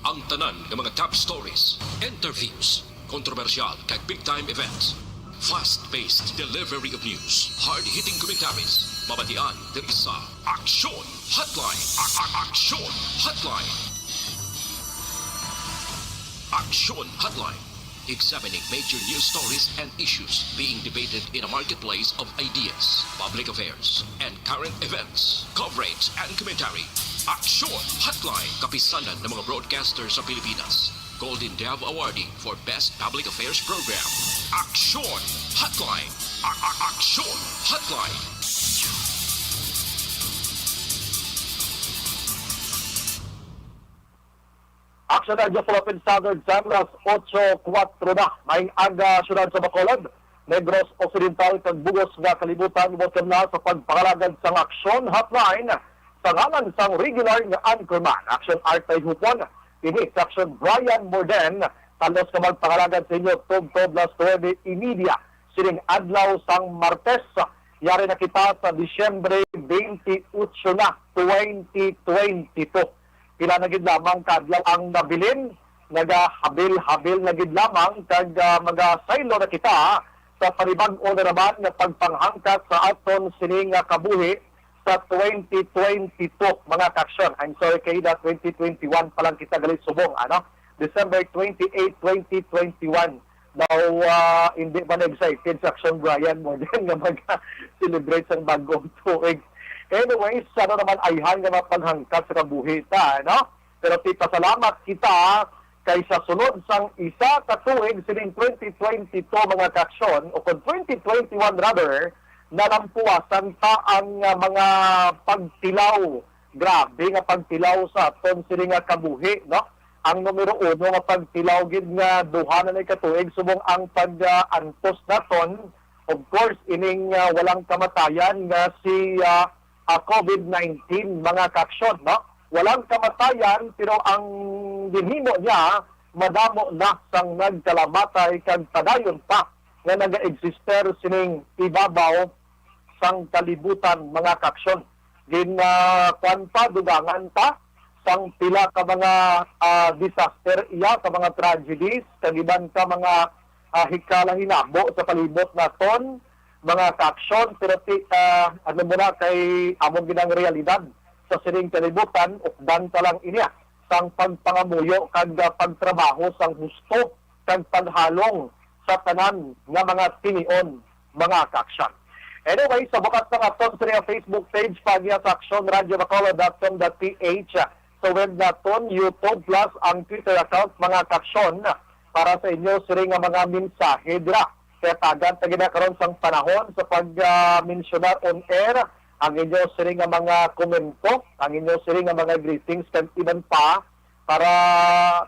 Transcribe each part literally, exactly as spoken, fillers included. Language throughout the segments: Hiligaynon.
Ang tanan nga mga top stories, interviews, kontrobersyal kag big time events. Fast-paced delivery of news, hard-hitting commentaries, mabatian diri sa Aksyon Hotline. A- a- Aksyon Hotline. Aksyon Hotline. Examining major news stories and issues being debated in a marketplace of ideas, public affairs, and current events. Coverage and commentary. Aksyon Hotline. Kapisanan ng mga broadcaster sa Pilipinas. Golden Dove Awardee for Best Public Affairs Program. Aksyon Hotline. A- a- Aksyon Hotline. Action Radyo Philippine Standard Time, alas otso kuwatro na. Maayong aga, syudad sa Bacolod, Negros Occidental, kag bug-os nga kalibutan. Welcome na sa pagpangalagad sang Aksyon Hotline sa ngalan sang regular nga anchorman, Action Artay Hupon. Ini si Action Brian Morden, talos nga magpangalagad sa inyo tubtob las nuebe y media sining adlaw sang Martes. Yari na kita sa Disyembre twenty-eight na, twenty twenty-two. Pila na gid lamang ka adlaw ang nabilin, nagahabil-habil na gid lamang, kag, ah, magasaylo na kita sa panibag-o na naman nga pagpanghangkat sa aton sini nga kabuhi sa twenty twenty-two, mga kaaksyon. I'm sorry, kay na twenty twenty-one pa lang kita gali subong, ano? December twenty-eight, twenty twenty-one. Now, ah, hindi ba na-excited si Aksyon Brian Morden nga mag-celebrate sang bagong tuig? Anyways, ano naman ayhan nga mapanghangkat sa kabuhi ta, no? Pero ti pasalamat kita kay sa sunod sang isa ka tuig sining twenty twenty-two, mga kaaksyon, o kon twenty twenty-one rather, nalampuasan ta ang, ah, mga pagtilaw. Grabe nga pagtilaw sa aton sini nga kabuhi, no? Ang numero uno nga pagtilaw gid nga duha na ni katuig subong ang pag-antos naton, of course, ining, ah, walang kamatayan nga si, ah, ah, covid nineteen, mga kaaksyon, no? Walang kamatayan, pero ang ginhimo niya madamo na sang nagkalamatay kag padayon pa nga nagaeksister sining ibabaw sang kalibutan, mga kaaksyon. Gin, ah, kwan pa, dugangan pa sang pila ka mga, ah, disaster iya, ka mga tragedies, kag iban ka mga, ah, hikala hinabo sa palibot naton, mga kaaksyon. Pero ti-, ah, ano mo na, kay amo gid ang realidad sa sining kalibutan, ukdan pa lang ini, ah, sang pagpangamuyo kag, ah, pagtrabaho sang husto kag paghalong sa tanan nga mga tinion, mga kaaksyon. Anyway, sa bukas na aton sa Facebook page, pagya sa aksyon radio bacolod dot com dot ph, sa web naton, YouTube, plus ang Twitter account, mga kaaksyon, para sa inyo sini nga mga mensahe dira. Kaya tagan ta gid na karon sang panahon sa pag, ah, mensyonar on air ang inyo sini nga mga komento, ang inyo sini nga mga greetings, kag iban pa, para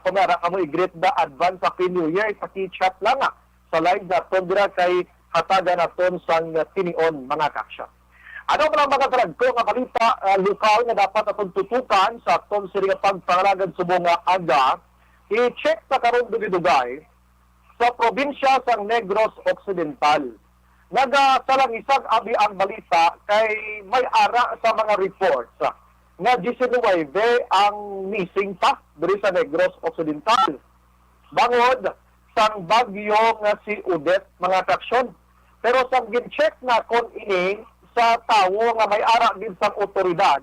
kung ara kamo i-greet the advance Happy New Year, paki-chat lang, ah, sa live naton dira kay hatagan naton sang tinion, mga kaaksyon. Ano man ang mga dragko nga balita, ah, lokal nga dapat aton tutukan sa aton sini nga pagpangalagad subong nga aga? I-check ta karon dugay-dugay sa probinsya sang Negros Occidental. Nagasalangisag abi ang balita kay may ara sa mga reports nga diecinuebe ang missing pa diri sa Negros Occidental bangod sang bagyo nga si Odette, mga kaaksyon. Pero sa gin-check nakon ini sa tawo nga may ara gid sang otoridad,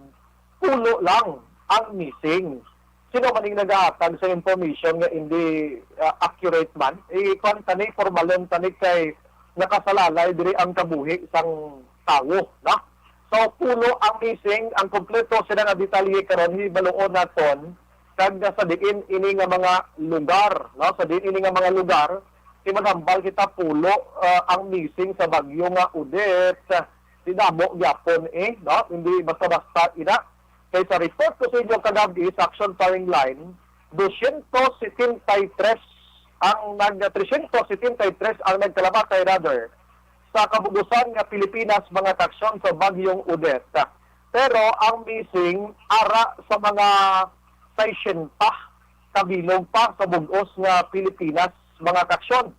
pulo lang ang missing. Sino man ning nagahatag sa information nga hindi, ah, accurate man? Ikuan tani, formalon tani kay nakasalalay diri ang kabuhi sang tawo, no? So, pulo ang missing. Ang kompleto sila nga detalye karon hibaluon naton kag sa diin ini nga mga lugar, no? Sa diin ini nga mga lugar, ti maghambal kita pulo, ah, ang missing sa bagyo nga Odette. Di damo gyapon, eh, no? Hindi basta-basta ina. Kay sa report ko sa inyo kagabi sa Action Firing Line, dosyentos setenta y tres ang nag-, tresyentos setenta y tres ang nagkalamatay, rather, sa kabug-usan nga Pilipinas, mga kaaksyon, sa bagyong Odette. Pero ang missing ara sa mga sesenta kabilog pa sa bug-os nga Pilipinas, mga kaaksyon.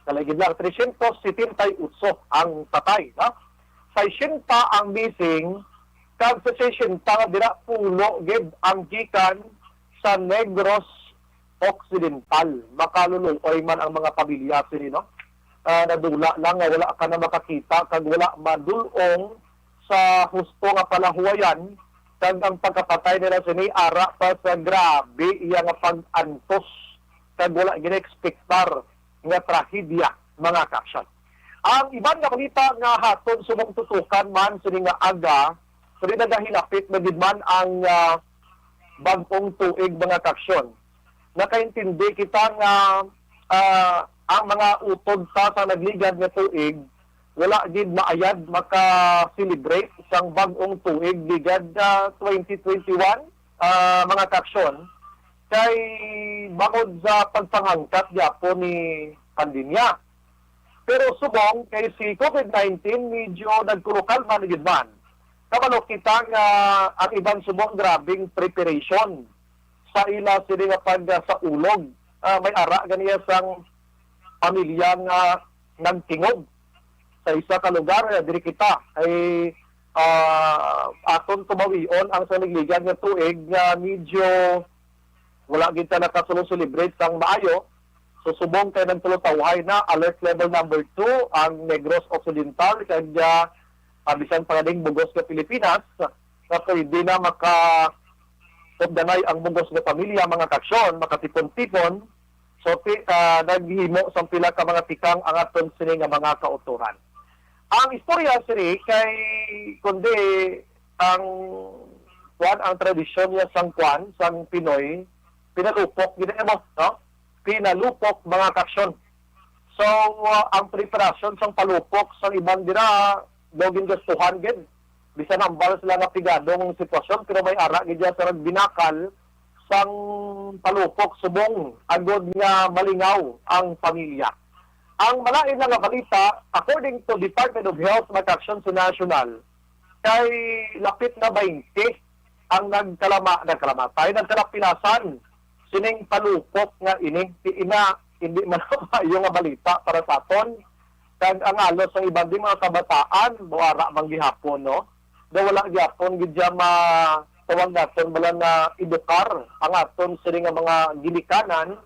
Kalaigid lang, tresyentos setenta y otso ang patay, no? Sesenta ang missing, kag sa sesenta nga dira, pulo gid ang gikan sa Negros Occidental. Makaluluoy man ang mga pamilya sini, no? Ah, nadula lang nga wala ka na makakita kag wala madul-ong sa husto nga palahuwayan, kag ang pagkapatay nila sini ara pa sa grabe iya nga pag-antos kag wala gina-ekspektar nga trahedya, mga kaaksyon. Ang iban nga balita nga hatod subong tutukan man sini nga aga, sini nagahilapit na gid man ang, ah, bag-ong tuig, mga kaaksyon. Nakaintindi kita nga, ah, ang mga utod ta sa nagligad nga tuig wala gid maayad maka-celebrate sang bag-ong tuig ligad nga twenty twenty-one, ah, mga kaaksyon, kay bangod sa pagpanghangkat gyapon ni pandemya. Pero subong kay si COVID nineteen medyo nagkulukalma na gid man. Kabalo kita nga ang iban subong grabing preparation sa ila sini nga pagsaulog. Ah, may ara ganiya sang pamilya nga nagtingog sa isa ka lugar, eh, diri kita ay, ah, aton tumawion ang sa nagligad nga tuig nga medyo wala gid ta nakasulo-celebrate sang maayo. So, subong kay nagtulotawhay na, alert level number two ang Negros Occidental, kag, ah, ah, bisan pa ganing bugos nga Pilipinas, nga pwede na maka-, updanay ang bugos nga pamilya, mga kaaksyon, makatipon-tipon. So, pi-, ah, naghimo sang pila ka mga tikang ang aton sini nga mga kautoran. Ang istorya sini kay, kundi ang, kuwan, ang tradisyon niya sang, kuwan, sang Pinoy, pinalupok, gid mo, no? Pinalupok, mga kaaksyon. So, uh, ang preparasyon sang palupok sang iban dira, daw gingastuhan gid. Bisan hambal sila nga pigado ang sitwasyon, pero may ara gid dira sa nagbinakal sang palupok subong agod nga malingaw ang pamilya. Ang malain lang nga balita, according to Department of Health, mga kaaksyon, sa national, kay lapit na twenty ang nagkalama-, nagkalamatay, nagkalapilasan sining palupok nga ini. Ti ina, hindi man maayo nga balita para sa aton. Kag ang halos ang iban di mga kabataan, buara man gihapon, no? Nga wala gyapon gid siya ma-, tawag naton bala nga edukar ang aton sini nga mga ginikanan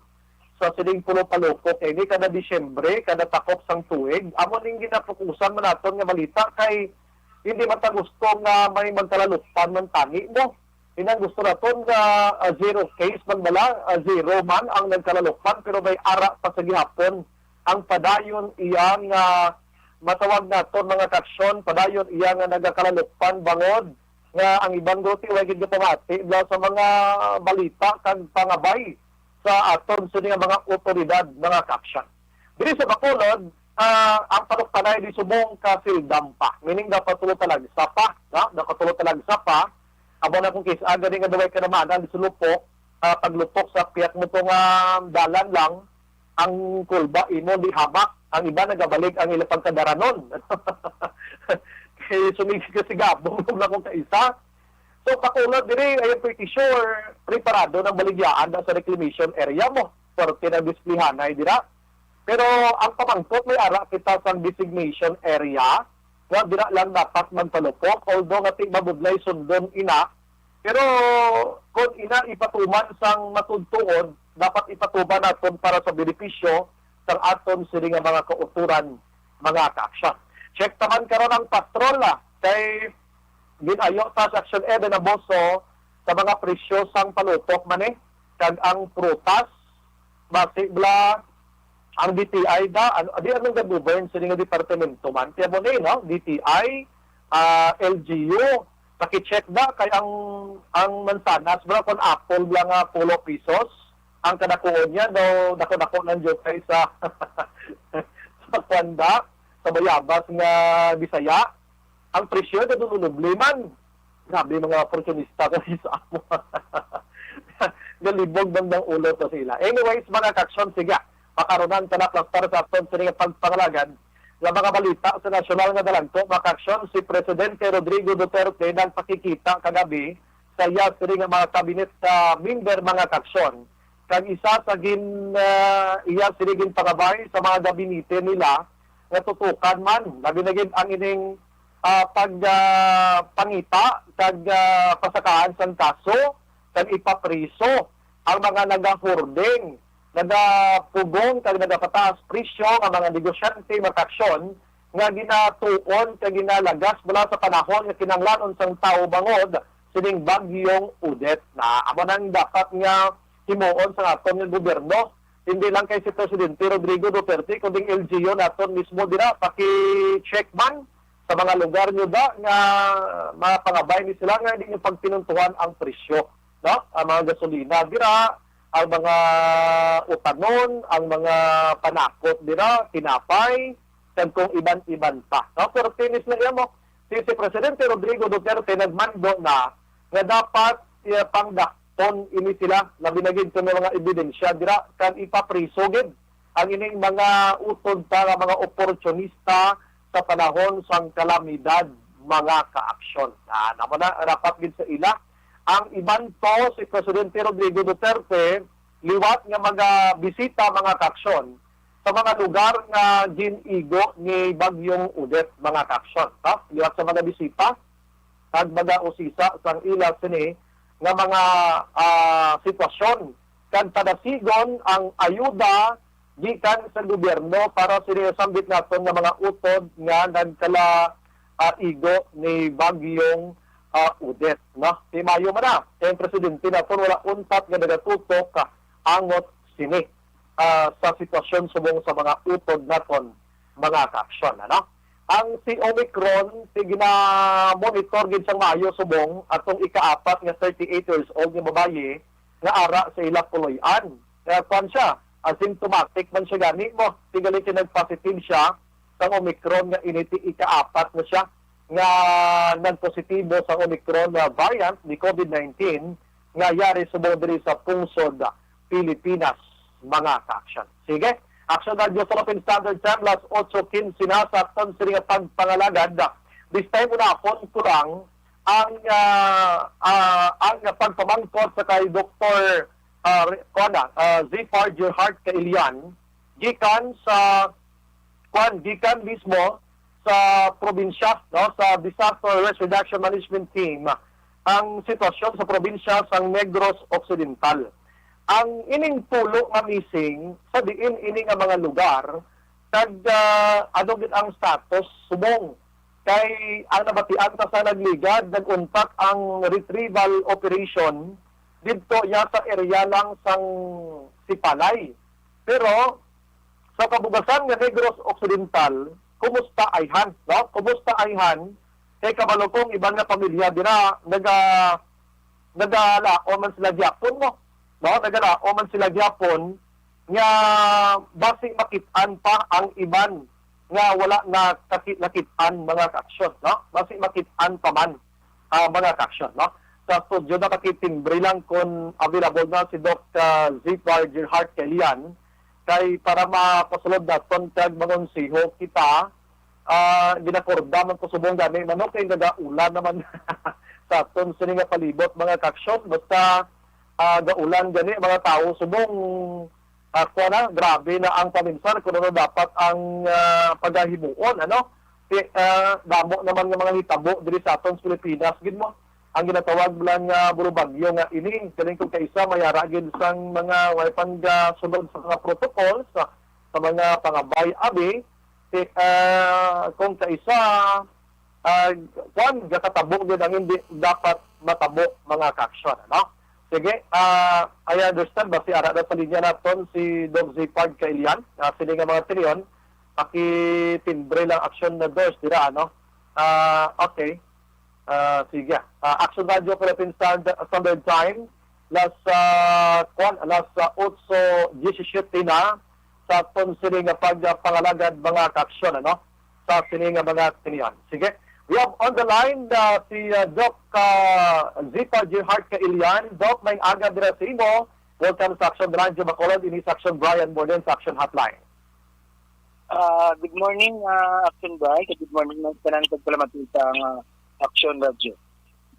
sa sining pulo palupok ini kada Disyembre, kada takop sang tuig. Amo ning ginapukusan man naton nga balita kay hindi man ta gusto nga may magkalalukpan man tani mo. Inang gusto naton nga, ah, zero case man bala, ah, zero man ang nagkalalukpan, pero may ara pa sa gihapon ang padayon iya nga matawag naton mga kaaksyon, padayon iya nga nagakalalukpan bangod nga ang iban guro ti way gid gapamati bala sa mga balita kag pangabay sa aton sini nga mga awtoridad, mga kaaksyon. Diri sa Bacolod, ah, ang panuktanay di subong ka sildam pa. Meaning, dapat tulo talagsa pa, no? Dapat tulo talagsa pa. Amo na kung kis-a gani nga duway ka naman ang di sulupok, ah, paglupok sa pihak mo to nga dalan lang, ang kulba imo di hamak, ang iba nagabalik ang ilang pagkadaranon. Kay sumigit ka sigabong na kung kaisa. So, Bacolod diri, I am pretty sure, preparado ng baligyaan na sa reclamation area mo. Swerte ng displihanay dira. Pero ang pamangkot, may ara kita sang designation area nga dira lang dapat magpalupok, although nga ti mabudlay sundon ina. Pero kung ina ipatuman sang matudtuon, dapat ipatuman naton para sa benepisyo sang aton sini nga mga kauturan, mga kaaksyon. Check taman karon ang patrol, ah, kay ginayo ta sa Action Ed Naboso sa mga presyo sang palupok man, eh, kag ang prutas, basi bala ang D T I da, ano, di anong ga-govern sini nga departamento man? Kaya mo ni, no? D T I, ah, L G U, paki-check da kay ang, ang mansanas, bala, kon apple bala nga pulo pesos, ang kadakuon niya daw dako-dako ng jukay sa, sa kwanda, sa bayabas nga Bisaya. Ang presyo na dululubli man. Grabe, mga oportunista ko sa amo. Galibog bang ng ulo to sila. Anyways, mga kaaksyon, sige. Makarunan ta na plus para sa aton sini nga pagpangalagad nga mga balita sa nasyonal nga dalagko, mga kaaksyon. Si Presidente Rodrigo Duterte nagpakikita kagabi sa iya sini nga mga kabinet, ah, member, mga kaaksyon. Kag isa sa gin, ah, iya sini ginpangabay sa mga gabinete nila nga tutukan man, labi na gid ang ining, ah, pag, ah, pangita kag, ah, pasakaan sang kaso kag ipapriso ang mga nagahurding, nagapugong kag nagapataas presyo nga mga negosyante, mga kaaksyon, nga ginatuon kag ginalagas mula sa panahon nga kinahanglanon sang tawo bangod sining bagyong Odette. Na amo nang dapat nga himuon sa aton nga gobyerno, hindi lang kay si Presidente Rodrigo Duterte, kundi L G U naton mismo dira, paki-check man sa mga lugar nyo da nga mapangabay ni sila nga hindi nyo pagpinuntuhan ang presyo, no? Ang mga gasolina dira, ang mga utanon, ang mga panakot dira, tinapay, kag kung iban-iban pa, no? Pero tinis na iya mo, si, si Presidente Rodrigo Duterte nagmando na nga dapat, eh, pangdakton ini sila, labi na gid kung may mga ebidensya dira, kag ipapriso gid ang ining mga utod ta nga mga oportunista sa panahon sang kalamidad, mga kaaksyon. Ah, namo na, rapat gid sa ila. Ang iban to, si Presidente Rodrigo Duterte, liwat nga magabisita, mga kaaksyon, sa mga lugar nga gin-igo ni Bagyong Odette, mga kaaksyon. Ha? Liwat sa mga bisita, kag mag-usisa sang ila sini nga mga, ah, sitwasyon, kag padasigon ang ayuda gikan sa gobyerno para sini sambit naton nga mga utod nga nagkala, ah, igo ni Bagyong, ah, Odette, no? Kay maayo man na, kay ang presidente naton wala untat nga nagatutok, ah, angot sini, ah, sa sitwasyon subong sa mga utod naton, mga kaaksyon, ano? Ang si Omicron, si gina-monitor gid sang maayo subong atong ikaapat nga thirty-eight years old nga babayi nga ara sa ila puloy-an. Kaya kwan siya, asymptomatic man siya gani mo. Tigali kay nag-positive siya sang Omicron nga ini ti ikaapat na siya nga nagpositibo sang Omicron nga variant ni COVID nineteen nga yari subong diri sa pungsod Pilipinas, mga kaaksyon. Sige, Aksyon Radyo Philippine Standard Time, las otso quince na sa aton sini nga pagpangalagad. This time, unahon ko lang ang, ah, ah, ang pagpamangkot sa kay Doktor, ah, Re-, kuwan na, ah, Zephyr Gerhart Kailian, gikan sa, kuwan, gikan mismo sa probinsya, no, sa Disaster Risk Reduction Management Team, ang sitwasyon sa probinsya sang Negros Occidental. Ang ining pulo nga missing, sa diin ini nga mga lugar, kag, ah, ano gid ang status subong kay ang nabatian ta sa nagligad, nag-untat ang retrieval operation didto ya sa area lang sang Sipalay. Pero sa kabugasan nga Negros Occidental, kumusta ayhan, no? Kumusta ayhan? Kay kabalo ko ang iban nga pamilya dira naga-, nagalaom man sila gyapon, no? No? Nagalaom man sila gyapon nga basi makit-an pa ang iban nga wala na kaki-, nakit-an, mga kaaksyon, no? Basi makit-an pa man, ah, mga kaaksyon, no? Sa studio, napakitimbre lang kung available na si Doc, ah, Zephyr Gerhart Kailian, kay para mapasulod naton kag mangonseho kita, ah, ginakorda man ko subong gani, mano, kay nagaulan naman sa aton sini nga palibot, mga kaaksyon. Basta, ah, gaulan gani, mga tawo subong, ah, kuwan na, grabe na ang paminsan kung ano dapat ang, ah, pagahimuon, ano? Ti-, ah, damo naman nga mga hitabo diri sa aton sa Pilipinas, gid mo. Ang ginatawag lang nga burubagyo nga ini, galing kung kaisa, mayara gid sang mga way pang, ah, sunod sa mga protocols, ah, sa mga pangabay, abi. Ti-, ah, kung kaisa, ah, kwan, gatatabugon ang hindi dapat matabo, mga kaaksyon, ano? Sige, ah, I understand ba si ara na sa linya naton si Doc Zephyr Kailian? Ah, sini nga mga tinion, pakitimbre lang, Aksyon Radyo, dira, ano? Ah, okay. Ah, sige. Ah, Aksyon Radyo Philippine Standard, Standard Time, las, ah, kwan, las, ah, otso diecisiete na sa aton sini nga pagpangalagad, mga kaaksyon, ano? Sa sini nga mga tinion. Sige. We have on the line, ah, si, ah, Doc, ah, Zephyr Gerhart Kailian. Doc, may aga dira sa imo. Welcome sa Aksyon Radyo Bacolod, ini sa Aksyon Brian Morden sa Aksyon Hotline. Ah, good morning, ah, Aksyon Brian. Good morning, mga tanan, pagpalamat sa, ah, Aksyon Radyo.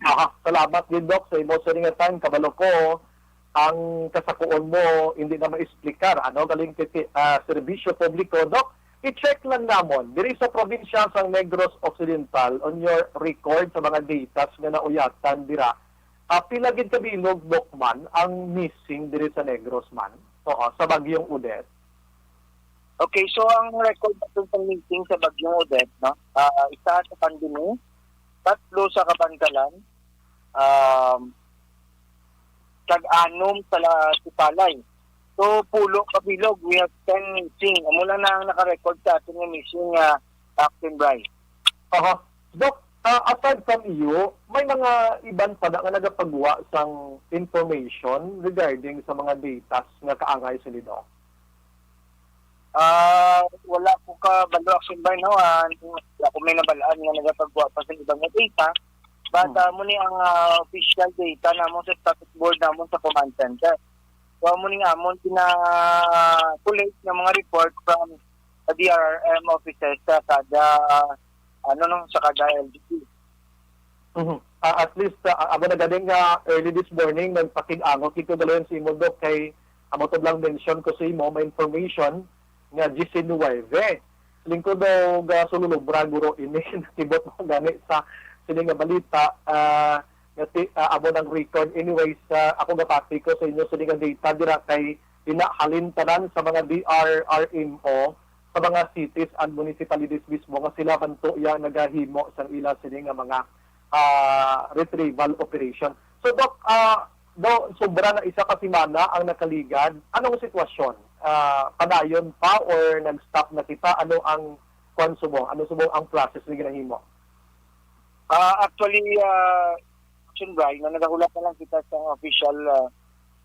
Aha, salamat gid, Doc, sa imo sini nga time. Kabalo ko, ang kasakuon mo hindi na maexplicar, ano, galing kay, ah, serbisyo publiko. Doc, i-check lang namon, diri sa probinsya sang Negros Occidental, on your record sa mga datas nga nauyatan dira, Ah, pila gid ka bilog, Doc, man ang missing diri sa Negros man? Oo, sa Bagyong Odette. Okay, so ang record natin sa missing sa Bagyong Odette, no? Ah, isa sa Candoni, tatlo sa Kabankalan, um, kag anom sa La-, Sipalay. So, pulo ka bilog, we have ten missing. Amo lang na ang naka-record sa atin nga missing, ah, Captain Bry. Aha. Doc, ah, aside from iyo, may mga iban pa na nga nagapagwa sang information regarding sa mga datas nga kaangay sini, Doc? Ah, wala ko kabalo, Action Bay, no? Ah, wala ko may nabalaan nga nagapagwa pa sa ibang nga data. But, Hmm. ah, mo ni ang, ah, official data namon sa status board namon sa command center. So, amo ni amon gina-collect nga mga report from D R R M offices sa kada, ano, no, sa kada L G U. Mhm. Ah, at least, ah, amo na gani nga early this morning, nagpakig-angot gid ko, Daloy, sa imo, Doc, kay amo to lang mention ko sa imo, may information nga diecinuebe. Lingkod daw ga sululubra guro ini, nakibot mo gani sa sini nga balita, ah, nga ti-, ah, amo nang record. Anyways, ah, ako gapati ko sa inyo sini nga data dira kay pinahalin tanan sa mga D R R M O sa mga cities and municipalities mismo nga sila man to iya nagahimo sang ila sini nga mga, ah, retrieval operation. So, Doc, ah, do, sobra na isa ka semana ang nakaligad. Anong sitwasyon? Ah, padayon pa or nag-stop na kita? Ano ang kwan subong? Ano subong ang process nga ginahimo? Ah, actually, ah, Action Bry, no, nagahulat na lang kita sa official, ah,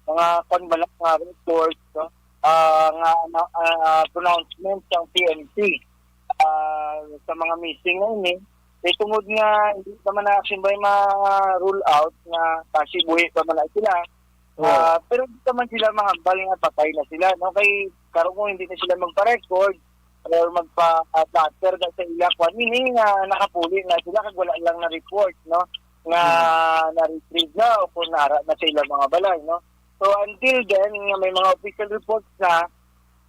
mga kwan ba lang, mga report, no? Ah, nga, nga, ah, pronouncement sang P N P, ah, sa mga missing na ini. Eh, tungod nga hindi naman na, Action Bry, ma-rule out nga kasi buhi pa man na sila. Oo. Ah, pero hindi naman sila mahambal nga patay na sila, no? Kay karon kung hindi na sila magpa-record or magpa-, ah, platter na sa ila, kwan, meaning nga nakapuli na sila kag wala lang na-report, no? Nga Mhm. na-retrieve na o kung naara na sa ilang mga balay, no? So, until then, nga may mga official reports na,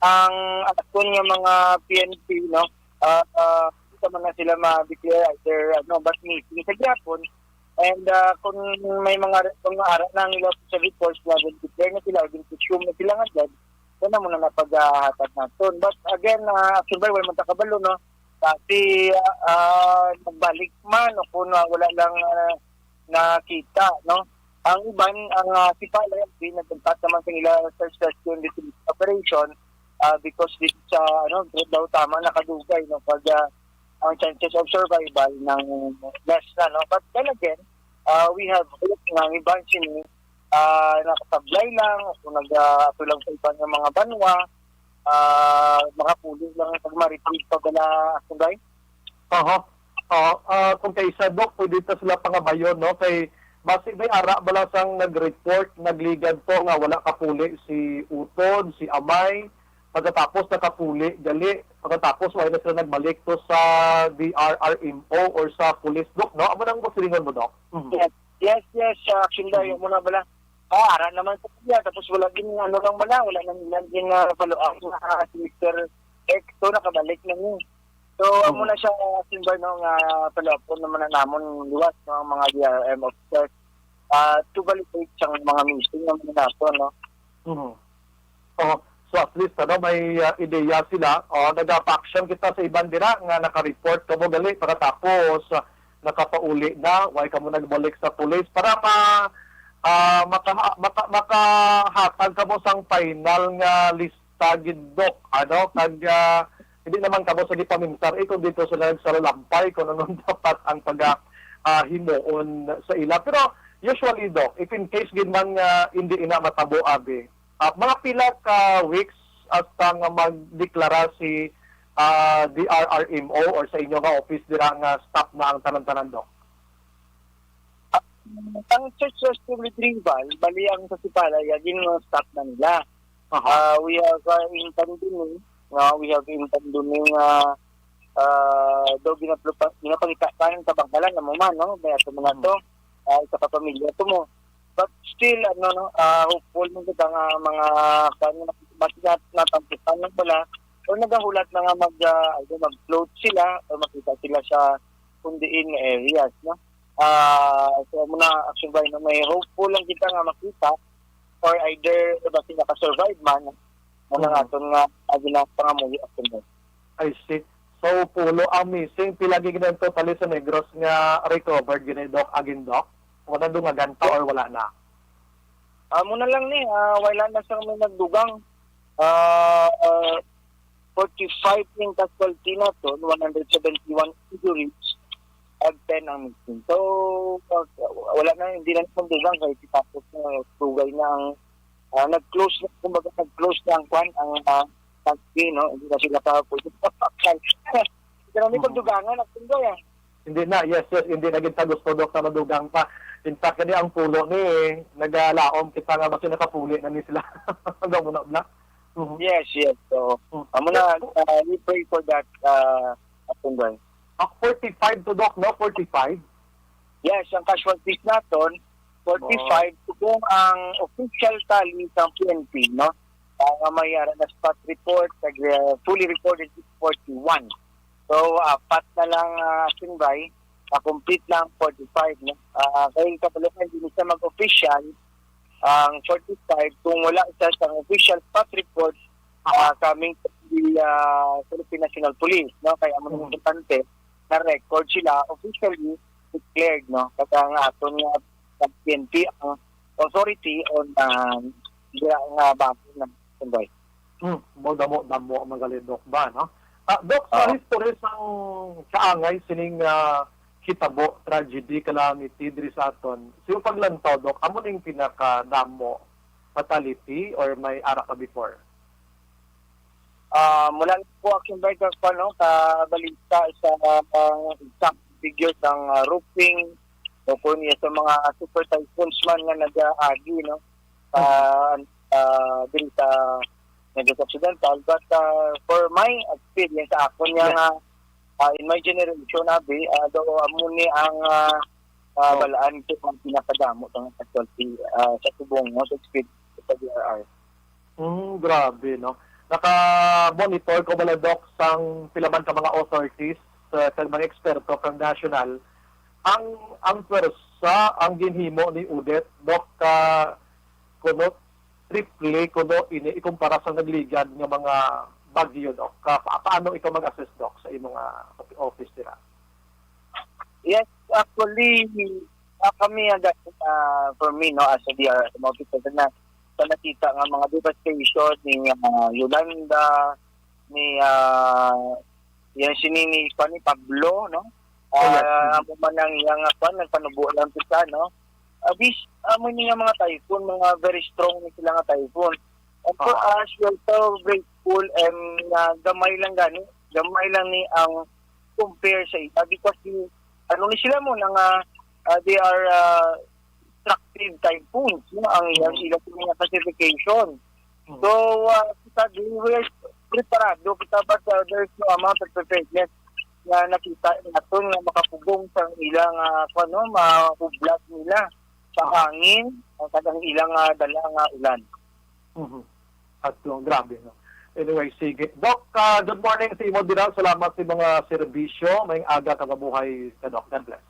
ang aton nga mga P N P, no? Ah, ah, hindi naman na sila ma-declare either, ano, but missing sa gyapon. And, ah, kung may mga re-, kung ara na ang ila sa reports na gin-declare na sila o gin-presume na sila nga dead, yan ang muna napaghatag naton. But again, ah, Action Bry, wala man ta kabalo, no? Kasi, ah, ah, nagbalik man o kung, ah, wala lang, ah, nakita, no? Ang iban, ang, ah, Sipalay, di nagtagpat naman sa ila search rescue and rescue operation, ah, because this, ah, ano, daw tama nakadugay, no? Pag, ah, ang chances of survival ng less na, no? But then again, ah, we have hope nga ang iban sini, ah, nakasablay lang o kung nag, ah, ato lang sa iban nga mga banwa, ah, makapuli lang pag ma-retrieve pa bala, Action Bry? Aha. Oo, ah, kung kaisa, Doc, pwede ta sila pangabayon, no? Kay basi may ara bala sang nag-report, nagligad to nga wala kapuli si utod, si amay, pagkatapos nakapuli gali, pagkatapos wala na sila nagbalik to sa D R R M O or sa police, Doc, no? Amo nang silingon mo, Doc? Mhm. Yes. Yes, yes, uh, Action Bry, Mhm. mo na bala. Ah, ara naman sa iya, tapos wala din, ano lang bala, wala nang ilan din, ah, follow-up na, ah, si Mister X, so nakabalik na niya. So, amo Mhm. na siya, ah, Action Bry, no, nga follow-up ko naman na namon liwat, no, ang mga D R M officers, ah, to validate sang mga missing naman nato, no? Mhm. Oh, so at least, ano, may, ah, ideya sila. Oh, nagapa-action kita sa iban dira nga naka-report kamo gali, pagkatapos, ah, nakapauli na, way kamo nagbalik sa pulis para ma-, ah, maka-, maka-, makahatag kamo sang final nga lista gid, Doc, ano, kag, ah, hindi naman kamo sa gipamintar, eh, kung dito sila nagsaralampay kung anong dapat ang pag, ah, himuon sa ila. Pero usually, Doc, if in case gid man nga hindi ina matabo, abi, ah, mga pila ka weeks hasta nga magdeklara si, ah, D R R M O or sa inyo nga office dira nga stop na ang tanan-tanan, Doc? Ah, ang search rescue retrieval, bali ang sa Sipalay, ah, gin-stop na nila. Aha. Ah, we have, ah, in Candoni, no? We have in Candoni nga, ah, daw ginaplupa-, ginapangita pa ng kabangkalan na mo man, no? May ato mga Mhm. to, ah, isa ka pamilya to mo. But still, ano, no, ah, hopeful mo kita nga mga, kwan, mas nat-, natamputan lang pala, o nagahulat na nga mag, ah, ano, mag-float sila, o makita sila sa kung diin nga areas, no? Ah, so, amo na, Action Bay, no, may hopeful lang kita nga makita or either basin naka-survive man, amo na nga Mm. aton nga, ah, ginapangamuyo, Action Bay. I see. So, pulo ang missing. Pila gid ang totally sa Negros nga recovered gid, Doc, agin, Doc? Wala dungagan pa or wala na? Amo na lang ni, ah, wala na sang may nagdugang. Ah, ah, forty-five ning casualty naton, one hundred seventy-one injuries, ag ten ang missing. So, ah, wala na, hindi na nagdugang kay tapos na, dugay na ang, ah, nag-close na, kumbaga, nag-close na ang kwan, ang, ah, country, no? Hindi na sila pa pwede mapakal. Hindi na may Mm. pagdugangan, Action Bay, ah. Hindi na, yes, yes, hindi na gid ta gusto, Doc, na madugang pa. In fact, kani ang pulo ni, nagalaom kita nga basi nakapuli na ni sila. Hanggang muna, Black. Mhm. Yes, yes. So, Mm. amo na, uh, we pray for that, uh, Action Bay. Ah, forty-five to, Doc, no? Forty-five? Yes, ang casualties naton, forty-five. Oh. Kung ang official tally sa P N P, no? Ah, nga may ara na spot report, nag, uh, fully recorded is forty-one. So, apat na lang, ah, Action Bay, ah, complete lang forty-five, no? Ah, kay kabalo ka, hindi siya mag-official ang forty-five kung wala siya sa official spot report, ah, coming from the, ah, Philippine National Police, no? Kaya amo nang Mhm. importante na record sila officially declared, no? Kaya nga aton nga sa P N P ang authority on, ah, dira nga bagay na, Action Bay. Hmm, mo damo-damo ang mga lidok ba, no? Ah, Doc, sa Oo. history sang kaangay sining, ah, hitabo, tragedy, calamity diri sa aton, sa iyong paglantaw, Doc, amo ning pinakadamo fatality or may ara pa before? Ah, mula lang po, Action Bay, sa, ano, sa balita sa, ah, exact figures ng, ah, roofing o kung niya sa mga super typhoons man nga nag-aagi, no? Sa, Mhm. ah, diri sa Negros Occidental. But, ah, for my experience, sa akon nga Yes. nga, ah, in my generation, abi, ah, daw amo ni ang, ah, ah, Oh. balaan ko ang pinakadamo sa mga casualty, ah, sa subong, no, sa experience sa D R R. Mm, grabe, no? Naka-monitor ko bala, Doc, sang pila man ka mga authorities, sa, sa mga eksperto kang national. Ang, ang pwersa, ang ginhimo ni Odette, Doc, ka kuno triple kuno ini ikumpara sa nagligad nga mga bagyo, Doc. Ka, pa-, paano ikaw mag-assess, Doc, sa imong, ah, office dira? Yes, actually, ah, kami, ah, ga-, ah, for me, no, as a D R M officer, na, sa nakita nga mga devastation ni, ah, Yolanda, ni, ah, yan si ni, ni, kuwan, ni Pablo, no? Oh, yes. Ah, Mm. amo man ang iyang, ah, kuwan, nagpanubo lang kita, no? Ah, this, amo ni nga mga typhoon, mga very strong ni sila nga typhoon. And for Ah. us, we are so grateful and, ah, gamay lang gani, gamay lang ni ang compare sa iba because the, ano ni sila mo, nga, ah, they are, ah, destructive typhoons, no? Ang ilang, Mm. ilang mga classification. Mm. So, ah, kita di, we are preparado kita, but, ah, there's no amount of preparedness nga nakita naton nga makapugong sa ilang, ah, kuwan, no, mabublag nila sa Ah. hangin, ang kadang ilang, ah, dala nga ulan. Mhm. At yung, grabe, no? Anyway, sige. Doc, ah, good morning sa imo dira. Salamat sa mga serbisyo. Maayong aga, kag mabuhay ka, Doc. God bless.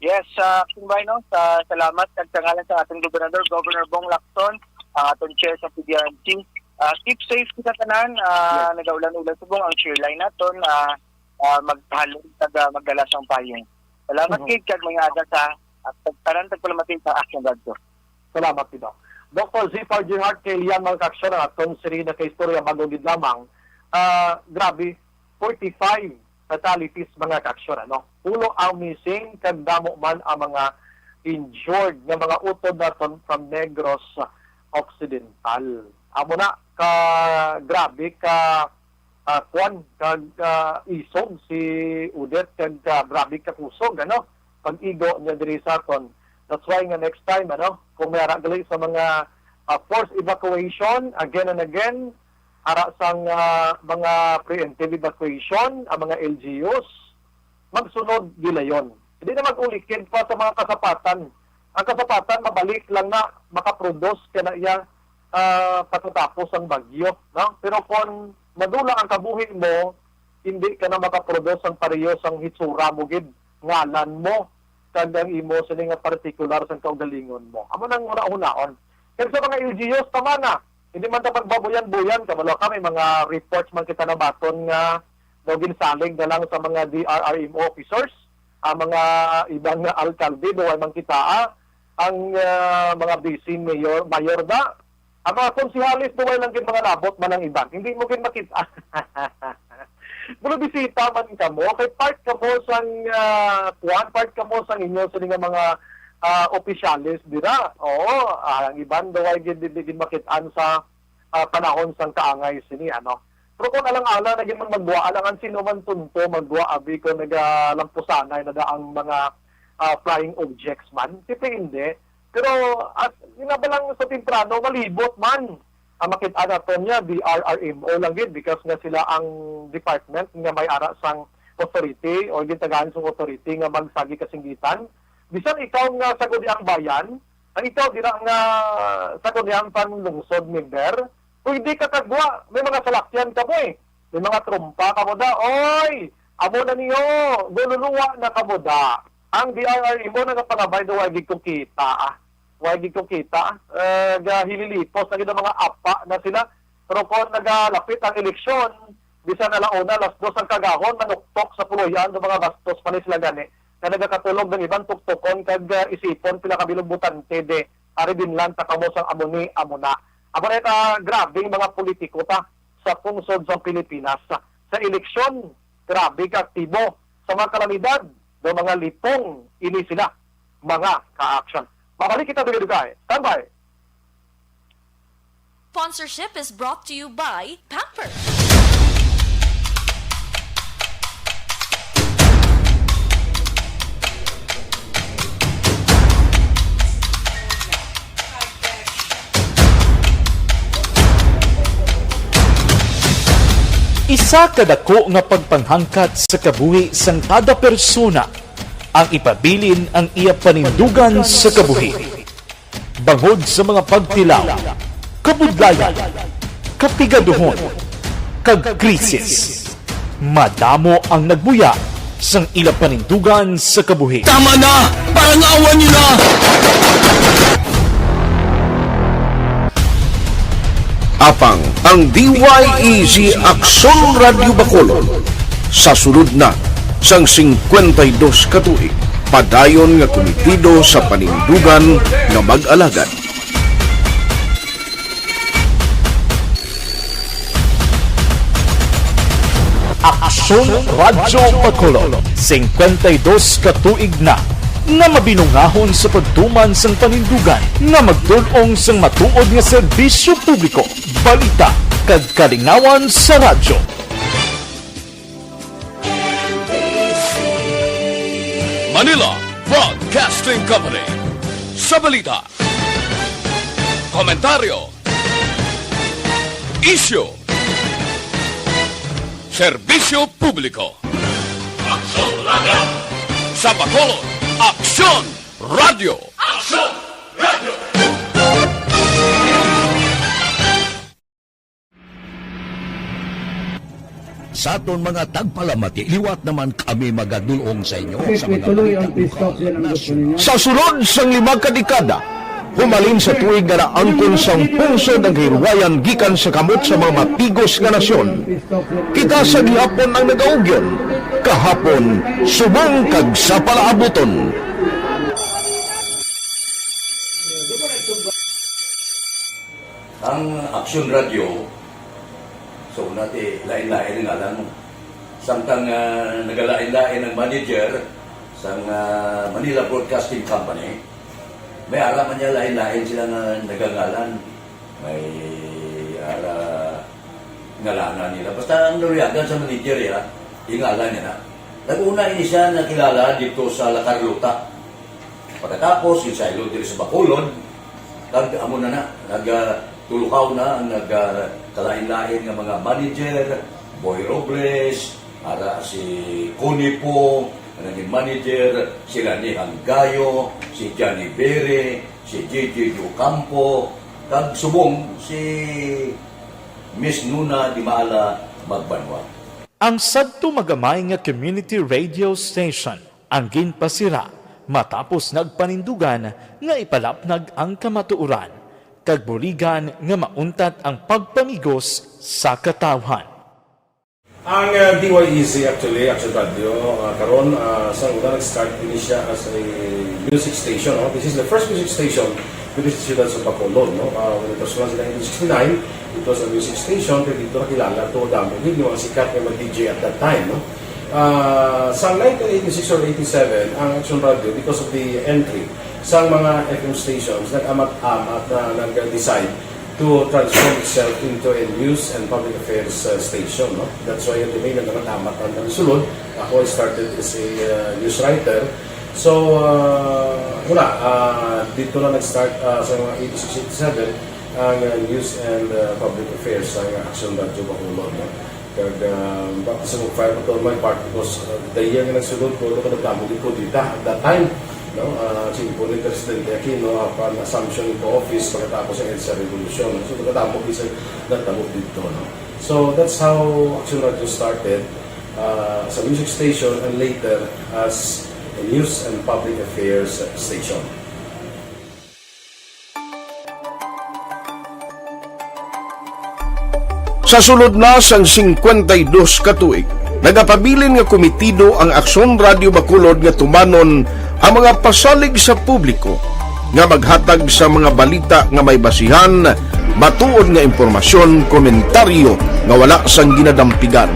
Yes, ah, Action Bay, no? Sa, salamat kag sa ngalan sa ating gobernador, Governor Bong Lacson, ang aton chair sa P D R M C. Ah, keep safe kita tanan. Ah, Yes. nagaulan-ulan subong ang chair line naton. Ah, ah, maghalong kag, ah, magdala sang payong. Salamat Mhm. gid kag maayong aga sa, at tanan tagpalamati sa Action Radio. Salamat, Doc. Doctor Zephyr Gerhart, kay Lian, mga kaaksyon, ang aton sini na kaistorya bago gid lamang. Ah, grabe, forty-five fatalities, mga kaaksyon, ano? Pulo ang missing, kag damo man ang mga injured nga mga utod naton from Negros Occidental. Amo na, ka, grabe ka, ah, kwan, kag, ah, isog si Odette, kag, ah, grabe ka kusog, ano? Pag-igo niya diri sa aton. That's why nga next time, ano, kung may ara gali sa mga, ah, forced evacuation, again and again, ara sang, ah, mga preemptive evacuation, ang mga L G Us, magsunod gilayon. Hindi na mag-ulikid pa sa mga kasapatan. Ang kasapatan, mabalik lang na makaproduce ka na iya, ah, pagkatapos ang bagyo, no? Pero kung madula ang kabuhi mo, hindi ka na makaproduce ang pareho sang hitsura mo gid, ngalan mo, kag ang imo sini nga partikular sang kaugalingon mo. Amo nang hunahunaon. Kag sa mga L G Us, tama na. Hindi man ta pagbabuyan-buyan, kabalo ka, may mga reports man kita nabaton nga daw ginsalig na lang sa mga D R R M O officers, ang mga iban nga alkalde, daw ay man kita, ah, ang, ah, mga busy mayor, mayor da, ang mga konsihales, daw ay lang gid mga labot man ang iban. Hindi mo gid makita. Pero bisita man kamo, kay part kamo sang, ah, kuwan, part kamo sang inyo sini nga mga, ah, opisyales dira. Oo, ah, ang iban daw ay gid, di, di gid makit-an sa, ah, panahon sang kaangay sini, ano. Pero kung alang-alang na gid man magdua, alangan sino man tunto magdua, abi ko nagalampusanay na da ang mga, ah, flying objects man. Depende. Pero as, yun na ba lang sa temprano, malibot man. Ang makit-an naton niya, D R R M O lang gid, because nga sila ang department nga may ara sang authority o gintagaan sang authority nga magsagi kasinggitan. Bisan ikaw nga sa Sangguniang Bayan, ang ikaw dira nga sa Sangguniang Panlungsod member, pwede ka kagwa, may mga salakyan ka mo eh. May mga trumpa ka mo da. Oy, amo na niyo, gululuwa na ka mo da. Ang D R R M O nagapangabay daw, "Wa gid ko kita, ah. Wa gid ko kita." Ah, gahililipos na gid ang mga apa na sila. Pero kung nagalapit ang eleksyon, bisan ala una, alas dos ang kagahon, manuktok sa puloy-an sa mga bastos pa ni sila gani. Nga nagakatulog ng iban tuktukon kag, ah, isipon pila ka bilog botante de, ari dinlan ta kamo sang amo ni, amo na. Amo na ita, grabing mga politiko ta sa pungsod sang Pilipinas. Sa eleksyon, grabe ka aktibo. Sa mga kalamidad, daw mga lipong ini sila, mga ka-action. Mabalik kita dugay-dugay. Standby! Sponsorship is brought to you by Pampers. Isa ka dako nga pagpanghangkat sa kabuhi sang kada persona ang ipabilin ang iya panindugan sa kabuhi. Bangod sa mga pagtilaw, kabudlayan, kapigaduhon, kag krisis, madamo ang nagbuya sang ila panindugan sa kabuhi. Tama na! Parangawan niyo na! Apang ang D Y E G Aksyon Radyo Bacolod sa sulod na sang singkwenta y dos ka tuig, padayon nga kumitido sa panindugan nga mag-alagad. Aksyon Radyo Bacolod, singkwenta y dos ka tuig na nga mabinungahon sa pagtuman sang panindugan nga magdul-ong sang matuod nga serbisyo publiko, balita, kag kalingawan sa radyo. Manila Broadcasting Company. Sa balita, komentaryo, isyu, serbisyo publiko. Aksyon Radyo. Sa Bacolod, Aksyon Radyo. Aksyon Radyo. Sa aton mga tagpalamati, liwat naman kami magadul-ong sa inyo sa mga balita lokal. Sa sulod sang lima ka dekada, humalin sa tuig nga naangkon sang pungsod ang kahilwayan gikan sa kamot sa mga matigos nga nasyon, kita sa gihapon ang nagaugyon, kahapon subong kag sa palaabuton. Ang Aksyon Radyo, sa una ti lain-lain ang ngalan mo. Samtang, ah, nagalain-lain ang manager sang, ah, Manila Broadcasting Company, may ara man niya lain-lain sila nga nagangalan. May ara ngalanan nila. Basta ang naluyagan sa manager, ya, ingalan niya na. Nag-una ini siya nakilala dito sa La Carlota. Pagkatapos, ginsaylo diri sa Bacolod, kag amo na na, nag, ah, tulukaw na ang nag, ah, kalain-lain nga mga manager, Boy Robles, ara si Connie Po, ang naging manager, si Rani Hanggayo, si Johnny Bere, si J J Ocampo, kag subong si Miss Nuna Dimaala Magbanwa. Ang sadto magamay nga community radio station ang ginpasira Matapos nagpanindugan nga ipalapnag ang kamatuoran, kag buligan nga mauntat ang pagpamigos sa katawhan. Ang, uh, D Y E Z actually, Action Radio, uh, karon, uh, sa una nag-start din siya as a music station, no? This is the first music station with the Ciudad sa Bacolod, no? Uh, when it was launched in nineteen sixty-nine, it was a music station, pero dito nakilala to, damo gid yung mga sikat nga mga D J at that time, no? Ah, sa nineteen eighty-six or eighty-seven, ang Action Radio, because of the entry sa mga F M stations, nag-amat-amat na nag-decide to transform itself into a news and public affairs, uh, station, no? That's why, at the main, nag-amat-amat ang nagsulod. Ako, I started as a, uh, news writer. So, uh, wala, uh, dito na nag-start, uh, sa mga eighty-six, eighty-seven, ang, uh, news and, uh, public affairs sa Action Radio Bacolod, no? Kag, ah, baptism of fire pa to on my part because, ah, the year nga nagsulod ko, ano, kadamo gid ko dita at that time, no? Ah, si Impo ni Presidente Aquino, apan assumption into office pagkatapos sa EDSA Revolution. So, kadamo gid sa natabo dito, no? So, that's how Action Radio started, ah, as a music station and later as a news and public affairs station. Sa sulod na sang singkwenta y dos ka tuig, nagapabilin nga komitido ang Aksyon Radio Bacolod nga tumanon ang mga pasalig sa publiko nga maghatag sa mga balita nga may basihan, matuod nga impormasyon, komentaryo nga wala sang ginadampigan.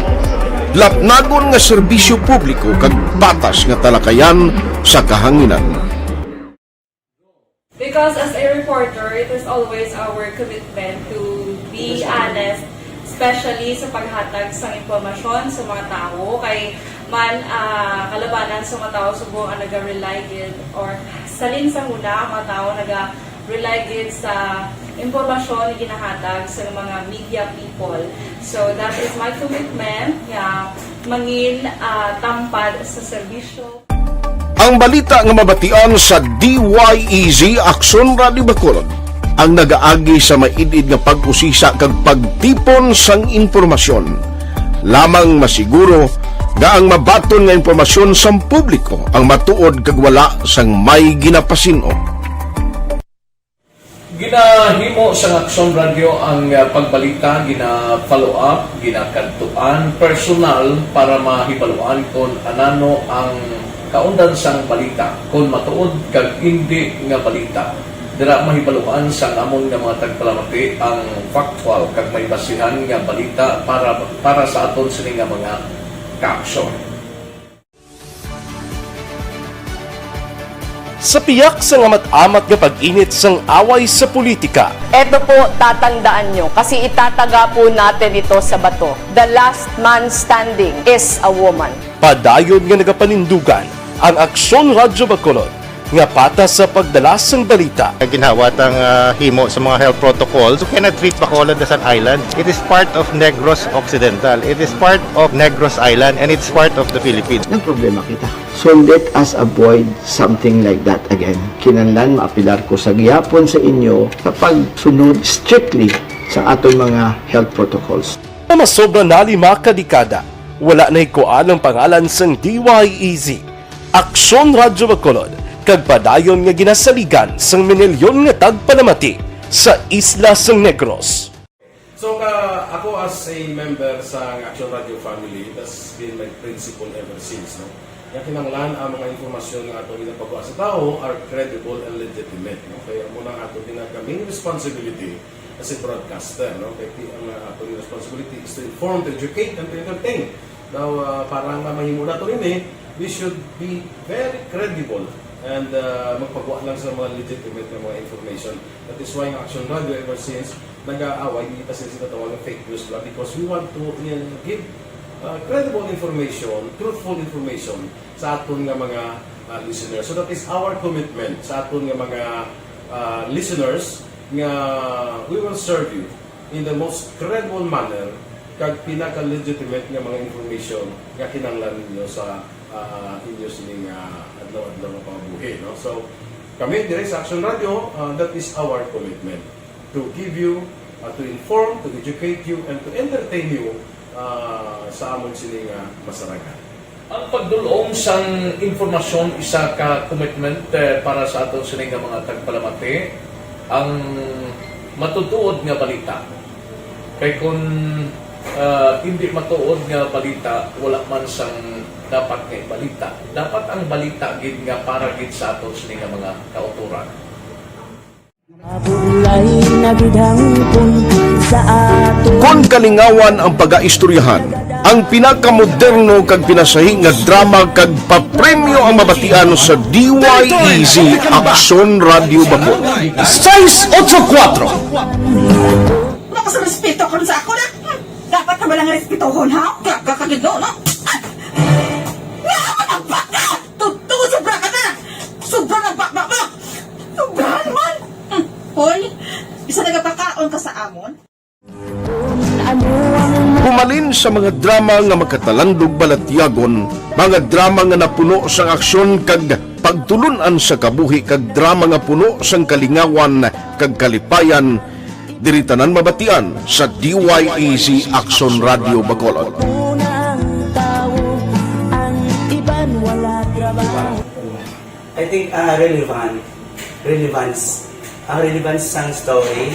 Lapnagon nga serbisyo publiko kag patas nga talakayan sa kahanginan. Because as a reporter, it is always our commitment to be honest, especially sa paghatag sang impormasyon sa mga tawo. Kay man, ah, kalabanan sa mga tawo subong ang naga-rely gid or salin sa huna ang mga tawo naga-rely gid sa impormasyon nga ginahatag sa mga media people. So that is my commitment nga mangin, ah, tampad sa serbisyo. Ang balita nga mabatian sa D Y E Z Aksyon Radio Bacolod ang nagaagi sa maid-id nga pag-usisa kag pagtipon sang impormasyon. Lamang masiguro nga ang mabaton nga impormasyon sang publiko ang matuod kag wala sang may ginapasin-o. Ginahimo sang Aksyon Radio ang, ah, pagbalita, gina-follow up, ginakadtuan personal para mahibaluan kon anano ang kaundan sang balita, kon matuod kag indi nga balita. Dira mahibaluan sang amon nga mga tagpalamati ang factual kag may basihan nga balita para, para sa aton sini nga mga kaaksyon. Sa piyak sang amat-amat nga pag-init sang away sa politika, Eto po, tatandaan nyo, kasi itataga po natin ito sa bato. The last man standing is a woman. Padayon nga nagapanindugan ang Aksyon Radyo Bacolod nga patas sa pagdala sang balita. Ginhawa tang, ah, himo sa mga health protocols. You cannot treat Bacolod as an island. It is part of Negros Occidental. It is part of Negros Island, and it's part of the Philippines. Nagproblema kita. So let us avoid something like that again. Kinahanglan maapilar ko sa gihapon sa inyo sa pagsunod strictly sa aton mga health protocols. Nga masobra na lima ka dekada, wala nahikuan ang pangalan sang D Y E Z, Aksyon Radyo Bacolod, kag padayon nga ginasaligan sang minilyon nga tagpalamati sa isla sang Negros. So, ka, ako as a member sa Action Radio family, that's been my principle ever since, no? Nga kinahanglan ang mga impormasyon nga ato ginapagwa sa tawo are credible and legitimate, no? Kaya mo na ato ginag-, main responsibility as a broadcaster, no? Kaya ti-, ang, uh, ato responsibility is to inform, to educate, and to entertain. Now, uh, para nga mahimo nato ini, we should be very credible and, uh, magpagwa lang sa mga legitimate nga mga information. That is why ang Action Radio ever since nag-aaway kita sa ginatawag nga fake news lang because we want to, uh, give, uh, credible information, truthful information sa aton nga mga, uh, listeners. So that is our commitment sa aton nga mga, uh, listeners nga we will serve you in the most credible manner kag pinaka-legitimate nga mga information nga kinahanglan ninyo sa, ah, inyo sining, ah, adlaw-adlaw nga pangabuhi, no? So, kami diri sa Action Radio, ah, that is our commitment, to give you, ah, to inform, to educate you, and to entertain you, ah, sa amon sining, ah, masarangan. Ang pagdul-ong sang impormasyon isa ka commitment, eh, para sa aton sini nga mga tagpalamati, ang matutuod nga balita. Kay kun, ah, hindi matuod nga balita, wala man sang dapat nga ibalita. Dapat ang balita gid nga para gid sa aton sini nga mga kautoran. Mabulay na gid hangpon sa ato. Kon kalingawan ang pagaistoryahan, ang pinakamoderno kag pinasahi nga drama kag papremyo ang mabatian sa D Y E Z Aksyon Radyo Bacol. Sais otso kuwatro. Wala ka sa respeto karon sa ako na. Hmm, dapat na ba lang respetohon, ha? Gaga ka gid, no? Ah! Nga naman ang baka! Totoo, sobra ka na! Sobra na baka mo! Sobrahan man! Hmm, hoy, isa nagapakaon ka sa amon? Humalin sa mga drama nga makatalandog balatyagon, mga drama nga napuno sang aksyon kag pagtulun-an sa kabuhi, kag drama nga puno sang kalingawan kag kalipayan, diri tanan mabatian sa D Y E Z Aksyon Radyo Bacolod. Una ang tawo, ang iban wala trabaho. I think, ah, relevant. Relevance. Ang relevance sang story,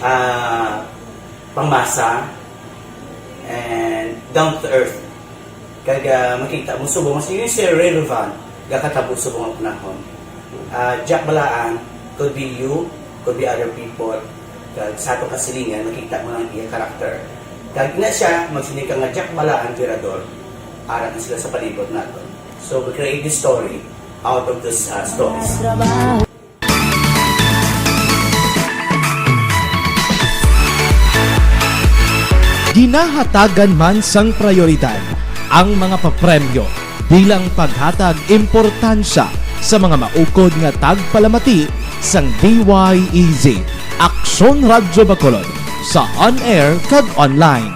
ah, pangmasa, and down to earth. Kag, ah, makita mo subong, mas yun, sir, relevant, gakatabo subong ang panahon. Ah, Jack Balaan, could be you, could be other people. Kag sa atong kasilingan, makita mo ang iya karakter. Kag ina siya, magsiling ka nga Jack Balaan, Tirador, ara na sila sa palibot naton. So, we create this story out of those, ah, stories. Ginahatagan man sang prayoridad ang mga papremyo bilang paghatag importansya sa mga maukod nga tagpalamati sang D Y E Z Aksyon Radyo Bacolod sa on-air kag online.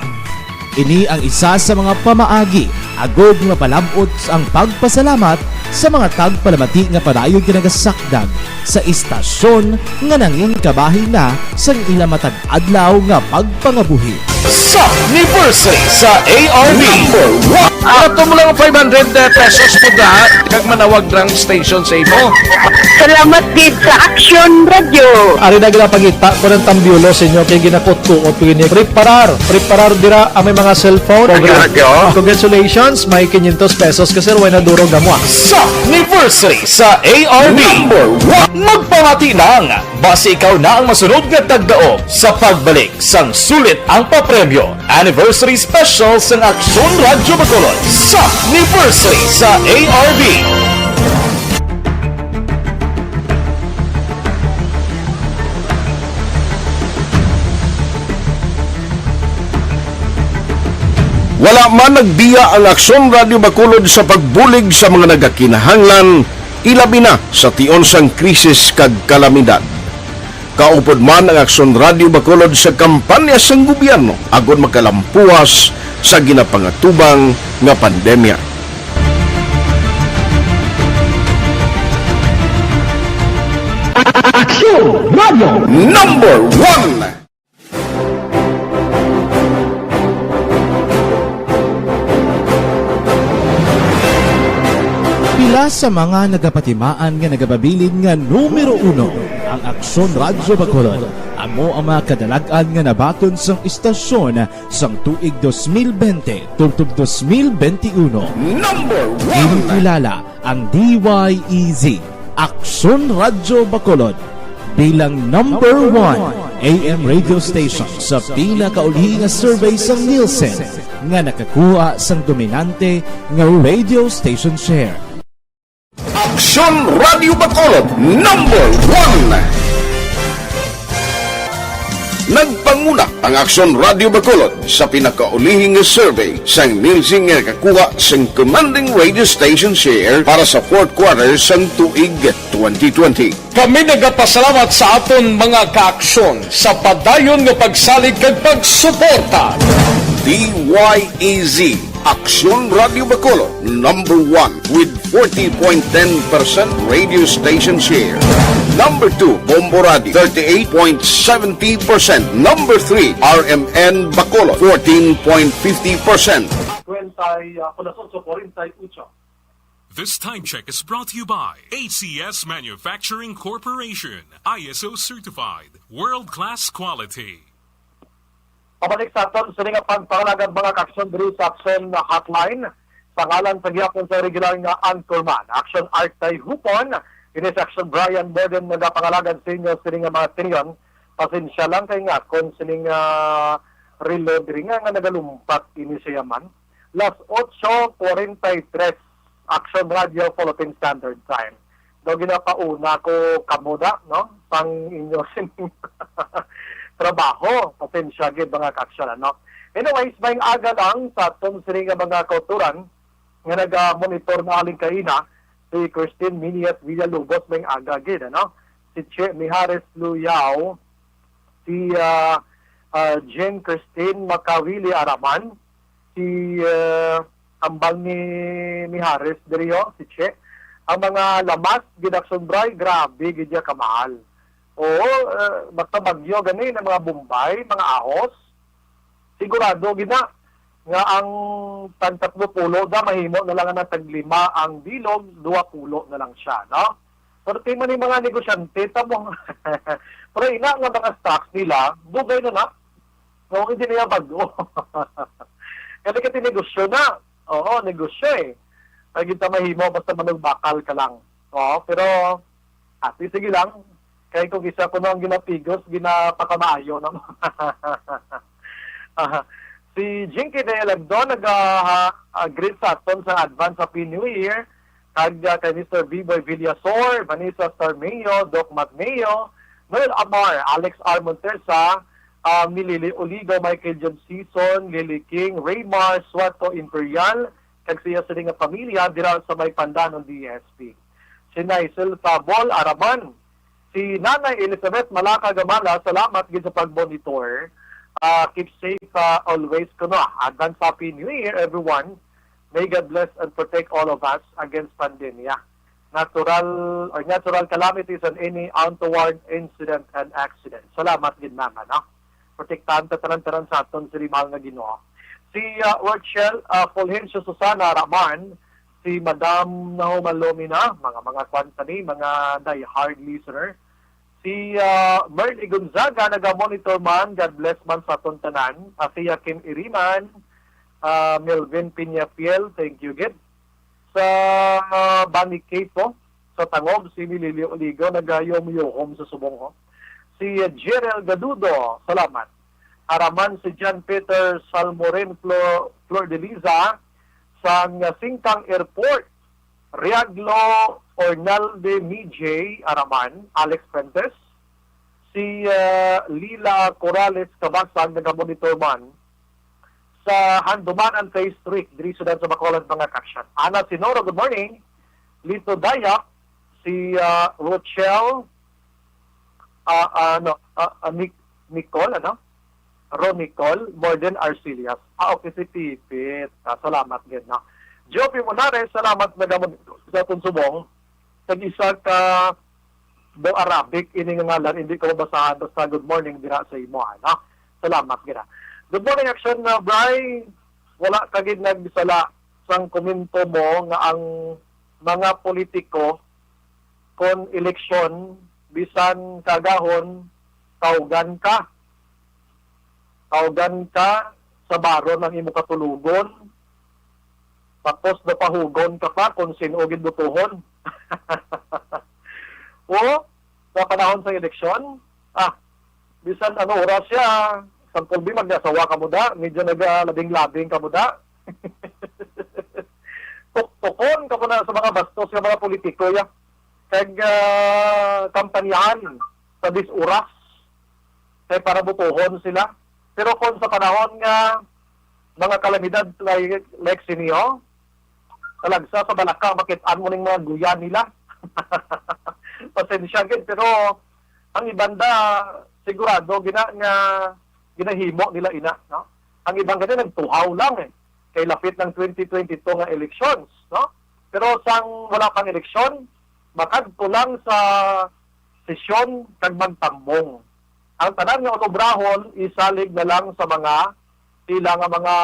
Ini ang isa sa mga pamaagi agod nga mapalab-ot ang pagpasalamat sa mga tagpalamati nga padayon ginagasakdag sa istasyon nga nangin kabahin na sang ila matag adlaw nga pagpangabuhi. Sa anniversary sa A R B. Number one. Ato mo lang five hundred pesos po da, kag manawag rang station sa imo. Salamat gid sa Aksyon Radyo. Ari na ginapangita ko ng tambiulo sa inyo kay ginakutkuot ko ini. Preparar, preparar dira ang may mga cellphone. Aksyon Radyo. Congratulations, may quinientos pesos ka, sir, way na durog amo, ah. Sa anniversary sa A R B. Number one. Magpamati lang, basi ikaw na ang masunod nga tagdaog sa pagbalik sang sulit ang papremyo. Anniversary Special sang Aksyon Radyo Bacolod sa anniversary sa A R B. Wala man nagbiya ang Aksyon Radyo Bacolod sa pagbulig sa mga nagakinahanglan, ilabi na sa tion sang krisis kag kalamidad. Kaupod man ang Aksyon Radyo Bacolod sa kampanya sang gobyerno agod makalampuwas sa ginapangatubang nga pandemya. Aksyon Radyo Number One. Pila sa mga nagapatimaan nga nagapabilin nga numero uno ang Aksyon Radyo Bacolod. Amo ang mga kadalag-an nga nabaton sang istasyon sang tuig dos mil bente tubtob dos mil bente uno. Number one. Ginkilala ang D Y E Z, Aksyon Radyo Bacolod, bilang number one A M radio station sa pinakaulihi nga survey sang Nielsen nga nakakuha sang dominante nga radio station share. Aksyon Radyo Bacolod, number one. Nagpanguna ang Aksyon Radyo Bacolod sa pinakaulihi nga survey sang Nielsen nga nakakuha sang commanding radio station share para sa fourth quarter sang tuig twenty twenty. Kami nagapasalamat sa aton mga kaaksyon sa padayon nga pagsalig kag pagsuporta. D Y E Z, Aksyon Radyo Bacolod, number one with forty point ten percent radio station share. Number two, Bombo Radio, thirty-eight point seventy percent. Number three, R M N Bacolod, fourteen point fifty percent. Kwenta forty-eight, ah, alas otso forty-eight. This time check is brought to you by A C S Manufacturing Corporation, I S O certified, world-class quality. Pabalik sa aton sini nga pagpangalagan, mga ka-aksyon, diri sa Aksyon Hotline. Sa ngalan sa gihapon sa regular nga anchorman, Aksyon Art Tayhupon, ini si Aksyon Brian Morden, nagapangalagan sa inyo sini nga mga tinion. Pasensya lang kay nga kon sining, ah, relo diri nga, nga nagalumpat ini siya man. Las otso forty-three, Aksyon Radio, Philippine Standard Time. Daw ginapauna ko kamo da, no? Pang inyo sining trabaho. Pasensya gid, mga ka-aksyon, ano? Anyways, maayong aga lang sa aton sini nga mga kauturan nga naga-monitor na halin kaina, si Christine Miniat Villalobos, maayong aga gid, ano? Si Che Mihares Luyao, si, ah, ah, Jean Christine Makawili Araman, si, ah, ambal ni, ni Harris diri, oh, si Che. Ang mga lamas, gid, Aksyon Bri, grabe gid ya kamahal. Oo, ah, basta bagyo gani na mga Bombay, mga ahos, sigurado gid na nga ang tag tatlo pulo da mahimo na lang na tag lima ang bilog, dua pulo na lang siya, no? Pero ti man yung mga negosyante, tamo. Pero ina nga mga stocks nila, dugay na na. Nga hindi niya bago. Kaya ka tinegosyo na. Oo, negosyo eh. Ay, kita mahimo, basta manugbakal ka lang. Oo, pero, ate, sige lang. Kaya kung isa ko nang ginapigos, ginapakamaayo na mo. Ah, si Jinky de Lagdon nag, ah, ah, greet sa aton sa advance Happy New Year. Kag, ah, kay Mister Biboy Villasor, Vanessa Starmeo, Doc Matneo, Noel Amar, Alex R. Montesa, ah, Milili Oligo, Michael John Season, Lily King, Raymar, Suato Imperial, kag siya sila nga pamilya dira sa may Pandanon D S P. Si Nicel Sabol Araman, si Nanay Elizabeth Malaka Gamala, salamat gid sa pag-monitor. Ah, keep safe, ah, always kuno. Advance Happy New Year, everyone. May God bless and protect all of us against pandemia. Natural or natural calamities and any untoward incident and accident. Salamat gid, mama, no? Protektahan ta tanan-tanan sa aton si mahal nga Ginoo. Si, ah, Rochelle, ah, Fulgencio Susana Raman, si Madam Nahumalomina, mga, mga kwan ta ni, mga diehard listener. Si, ah, Merly Gonzaga, naga-monitor man. God bless man sa aton tanan. Ah, si Kim Iriman, ah, Melvin Peñafiel, thank you gid. Sa, ah, Bani Capo, sa Tangog, si Milili Oligo, nagayom-yuhom sa subong, ho. Si, ah, Jerel Gadudo, salamat. Araman si John Peter Salmorin Flor, Flor de Liza, sang Singkang Airport. Riaglo Ornalde Mijay Araman, Alex Fuentes, si, ah, Lila Corrales Kabasag, nagamonitor man sa Handumanan Phase three, diri siyudad sa Bacolod, mga kaksyan. Ana Sinoro, good morning. Lito Dayak, si, ah, Rochelle, ah, ah, no, ah, ah, Nic-, Nicole, ano? Ronicole Morden Arcillas. Ah, okay, si Pipit. Ah, salamat gid, no? Joby Monares, salamat na gamon sa atong subong. Tag isa ka daw Arabic ini nga ngalan, hindi ko mabasahan. Basta good morning dira sa imo, ano? Salamat gid, ah. Good morning, Action, na Bri. Wala ka gid nagsala sang komento mo nga ang mga politiko kon eleksyon, bisan kagahon, tawgan ka. Tawgan ka, sa baron ang imo katulogon. Tapos napahugon ka pa kung sino gid botohon. O, sa panahon sa eleksyon, ah, bisan ano oras siya, sampol bi magnasawa ka mo da, medyo nagalabing-labing ka mo da. Tuktukon ka mo na sa mga bastos nga mga politiko, ya. Kag, ah, kampanyahan sa dis oras kay para botohon sila. Pero kung sa panahon nga mga kalamidad like, like sini, oh, talagsa sa balaka, makit-an mo ning mga guya nila. Pasensya gid, pero ang iban da, sigurado gina nga ginahimo nila ina, no? Ang iban gani nagtuhaw lang, eh, kay lapit ng twenty twenty-two nga elections, no? Pero sang wala pang eleksyon, makadto lang sa sesyon kag magtambong. Ang tanan nga ulobrahon isalig na lang sa mga ila nga mga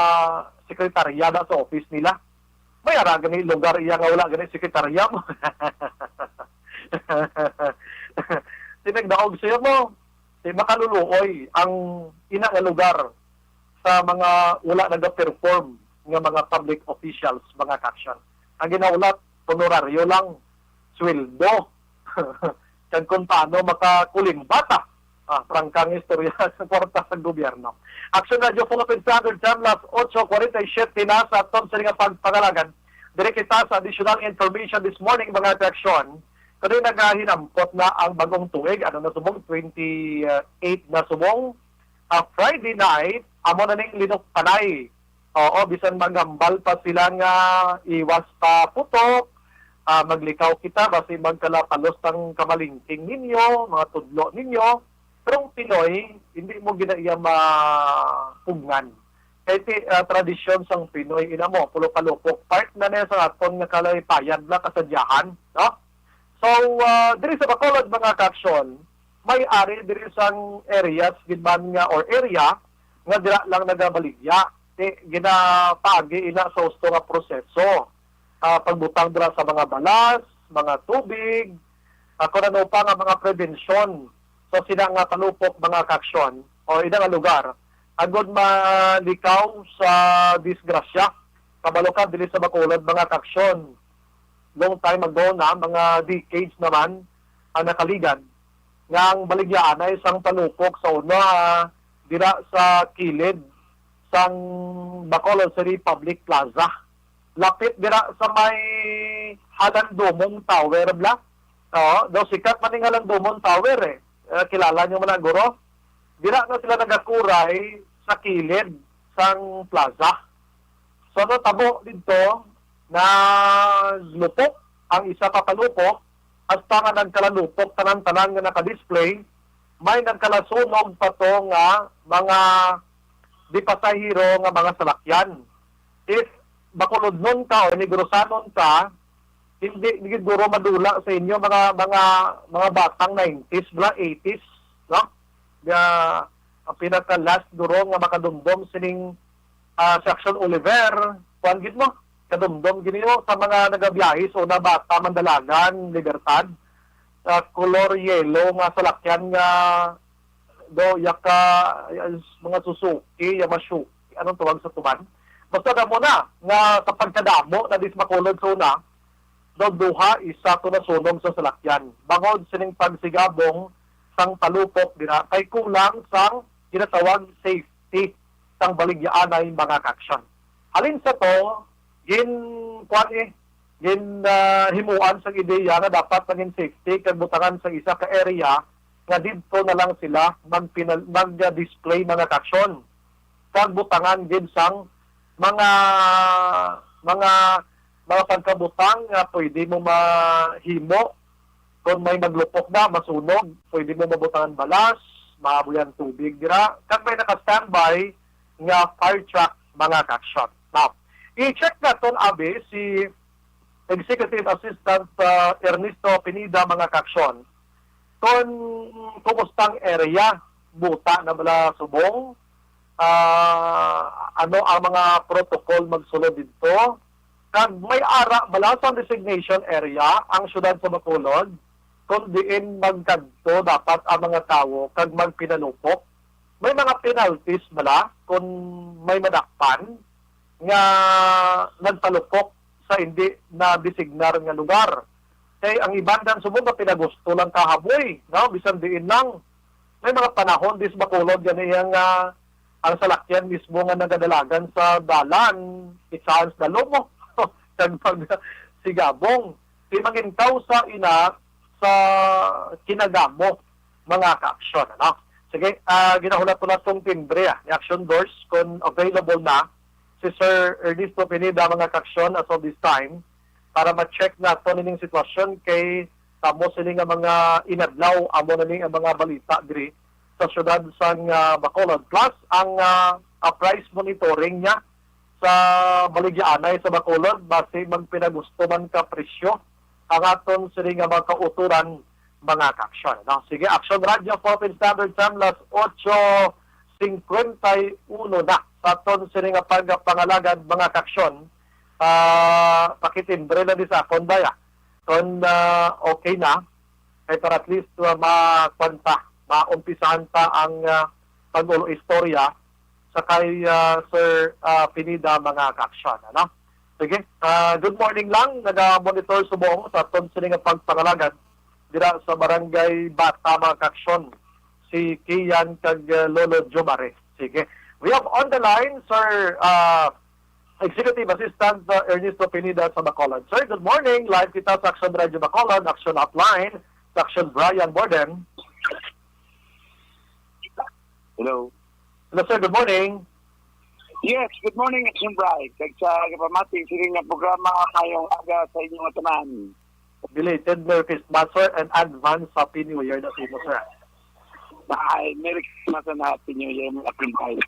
sekretarya na sa office nila. May ara gani lugar iya nga wala gani sekretarya mo. Tinagdaog siya mo. Di makaluluoy ang ina nga lugar sa mga wala nagaperform nga mga public officials, mga ka-aksyon. Ang ginaulat, honoraryo lang, sweldo. Kag kung paano makakulimbata, ah, prangkang istorya sa kwarta sa gobyerno. Action Radio Philippine Standard Time, las ocho cuarenta y siete na sa aton sini nga pagpangalagan. Diri kita sa additional information this morning, mga ka-aksyon. Kani nagahinampot na ang bagong tuig, ano na subong, twenty-eight na subong. Ah, Friday night, amo na ning linuktanay. Oo, bisan maghambal pa sila nga iwas pa putok, ah, maglikaw kita, basi magkalapalos ang kamalingking ninyo, mga tudlo ninyo. Pero ang Pinoy, hindi mo gina iya mapugngan. Kay ti, ah, tradisyon sang Pinoy, ina mo, pulo-palupok. Part na niya sa aton nga kalaypayan na kasadyahan, no? So, ah, diri sa Bacolod, mga ka-aksyon, may ari diri sang areas gid man nga, or area nga dira lang nagabaligya. Ti, ginapaagi ina sa husto nga proseso. Ah, pagbutang dira sa mga balas, mga tubig, ah, kung ano pa nga mga prevensyon sa sina nga palupok, mga ka-aksyon, o ina nga lugar, agod malikaw sa disgrasya. Kabalo ka, dili sa Bacolod, mga ka-aksyon, long time ago na, mga decades naman ang nakaligad, nga ang baligyaanay sang palupok sa una, ah, dira sa kilid sang Bacolod City Public Plaza, lapit dira sa may Halandumong Tower, bla. Oo, daw sikat man ning Halandumong Tower, eh. Eh, kilala niyo man na, guro. Dira na sila nagakuray sa kilid sang plaza. So, natabo didto, naglupok ang isa ka palupok, hasta nga nagkalalupok tanan-tanan nga naka-display, may nagkalasunog pa to nga mga di pasahero nga mga salakyan. If Bacolodnon ka o Negrosanon ka, hindi siguro madula sa inyo mga, mga, mga batang nineties, bla, eighties, no? Nga ang pinaka last duro nga makadumdom sining, ah, Section Oliver, kuan gid mo, kadumdom gid niyo sa mga nagabiyahe sa una, Bata, Mandalagan, Libertad, ah, color yellow nga salakyan nga do yaka, ya-, mga Suzuki, Yamashiki, anong tawag sa tuban? Basta damo na nga sa pagkadamo na dis Bacolod sa una, daw duha, isa to nasunog sa salakyan. Bangod sining pagsigabong sang palupok dira kay kulang sang ginatawag safety sang baligyaanay, mga ka-aksyon. Halin sa to, gin, kuwan eh, gin, ah, himuan sang ideya nga dapat naging safety kag butangan sa isa ka area nga didto na lang sila magpinal-, mag-display, mga ka-aksyon. Kag butangan gid sang mga, mga, mga pagkabutang nga pwede mo mahimo. Kung may maglupok na, masunog, pwede mo mabutangan balas, maaboyan tubig dira, kag may naka-standby nga fire truck, mga ka-aksyon. Now, i-check naton, abi, si Executive Assistant, ah, Ernesto Pineda, mga ka-aksyon, kung kumusta ang area, buta na bala subong, ah, ano ang mga protocol magsulod didto, kag may ara bala sa designation area ang siyudad sa Bacolod, kung diin magkadto dapat ang mga tawo kag magpinalupok? May mga penalties bala kung may madakpan nga nagpalupok sa hindi na designar nga lugar? Kay ang iban dan subong nga pinagusto lang kahaboy, no? Bisan diin lang. May mga panahon, dis Bacolod, gani nga ang salakyan mismo nga nagadalagan sa dalan, it sounds dalo mo. Kag pag sigabong, di mangin causa ina sa kinagamo, mga ka-aksyon, ano? Sige, ah, ginahulat ko na tong timbre, ah, ni Action Force, kung available na si Sir Ernesto Pineda, mga ka-aksyon, as of this time, para ma-check nato nining sitwasyon kay tamo sini nga mga inadlaw, amo na ni ang mga balita diri sa siyudad sang, ah, Bacolod. Plus, ang, ah, ah, price monitoring niya sa baligyaanay sa Bacolod, basi magpinagusto man ka presyo ang aton sini nga mga kauturan, mga ka-aksyon, no? Sige, Action Radio, Philippine Standard Time, las ocho cincuenta y uno na sa aton sini nga pagpangalagad, mga kaaksyon, ah, pakitimbre na di sa akon, baya. Kon, ah, okay na, kay para at least, ah, makuan pa, maumpisahan pa ang, ah, pag-ulo istorya sa kay, ah, Sir, ah, Pineda, mga kaaksyon, ano? Sige, ah, good morning lang, naga-monitor subong sa aton sini nga pagpangalagad dira sa Barangay Bata, mga kaaksyon, si Kian kag, ah, Lolo Jomare. Sige. We have on the line, Sir, ah, Executive Assistant, uh, Ernesto Pineda sa Bacolod. Sir, good morning. Live kita sa Action Radio Bacolod, Action Hotline, sa Action Brian Borden. Hello. Hello, sir. Good morning. Yes, good morning, Action Brian. Kag sa kapamati, sini nga programa, mayong aga sa inyo nga tanan. Belated Merry Christmas, sir, and advance Happy New Year na sa imo, sir. Ay, Merry Christmas and Happy New Year, mga Action Brian.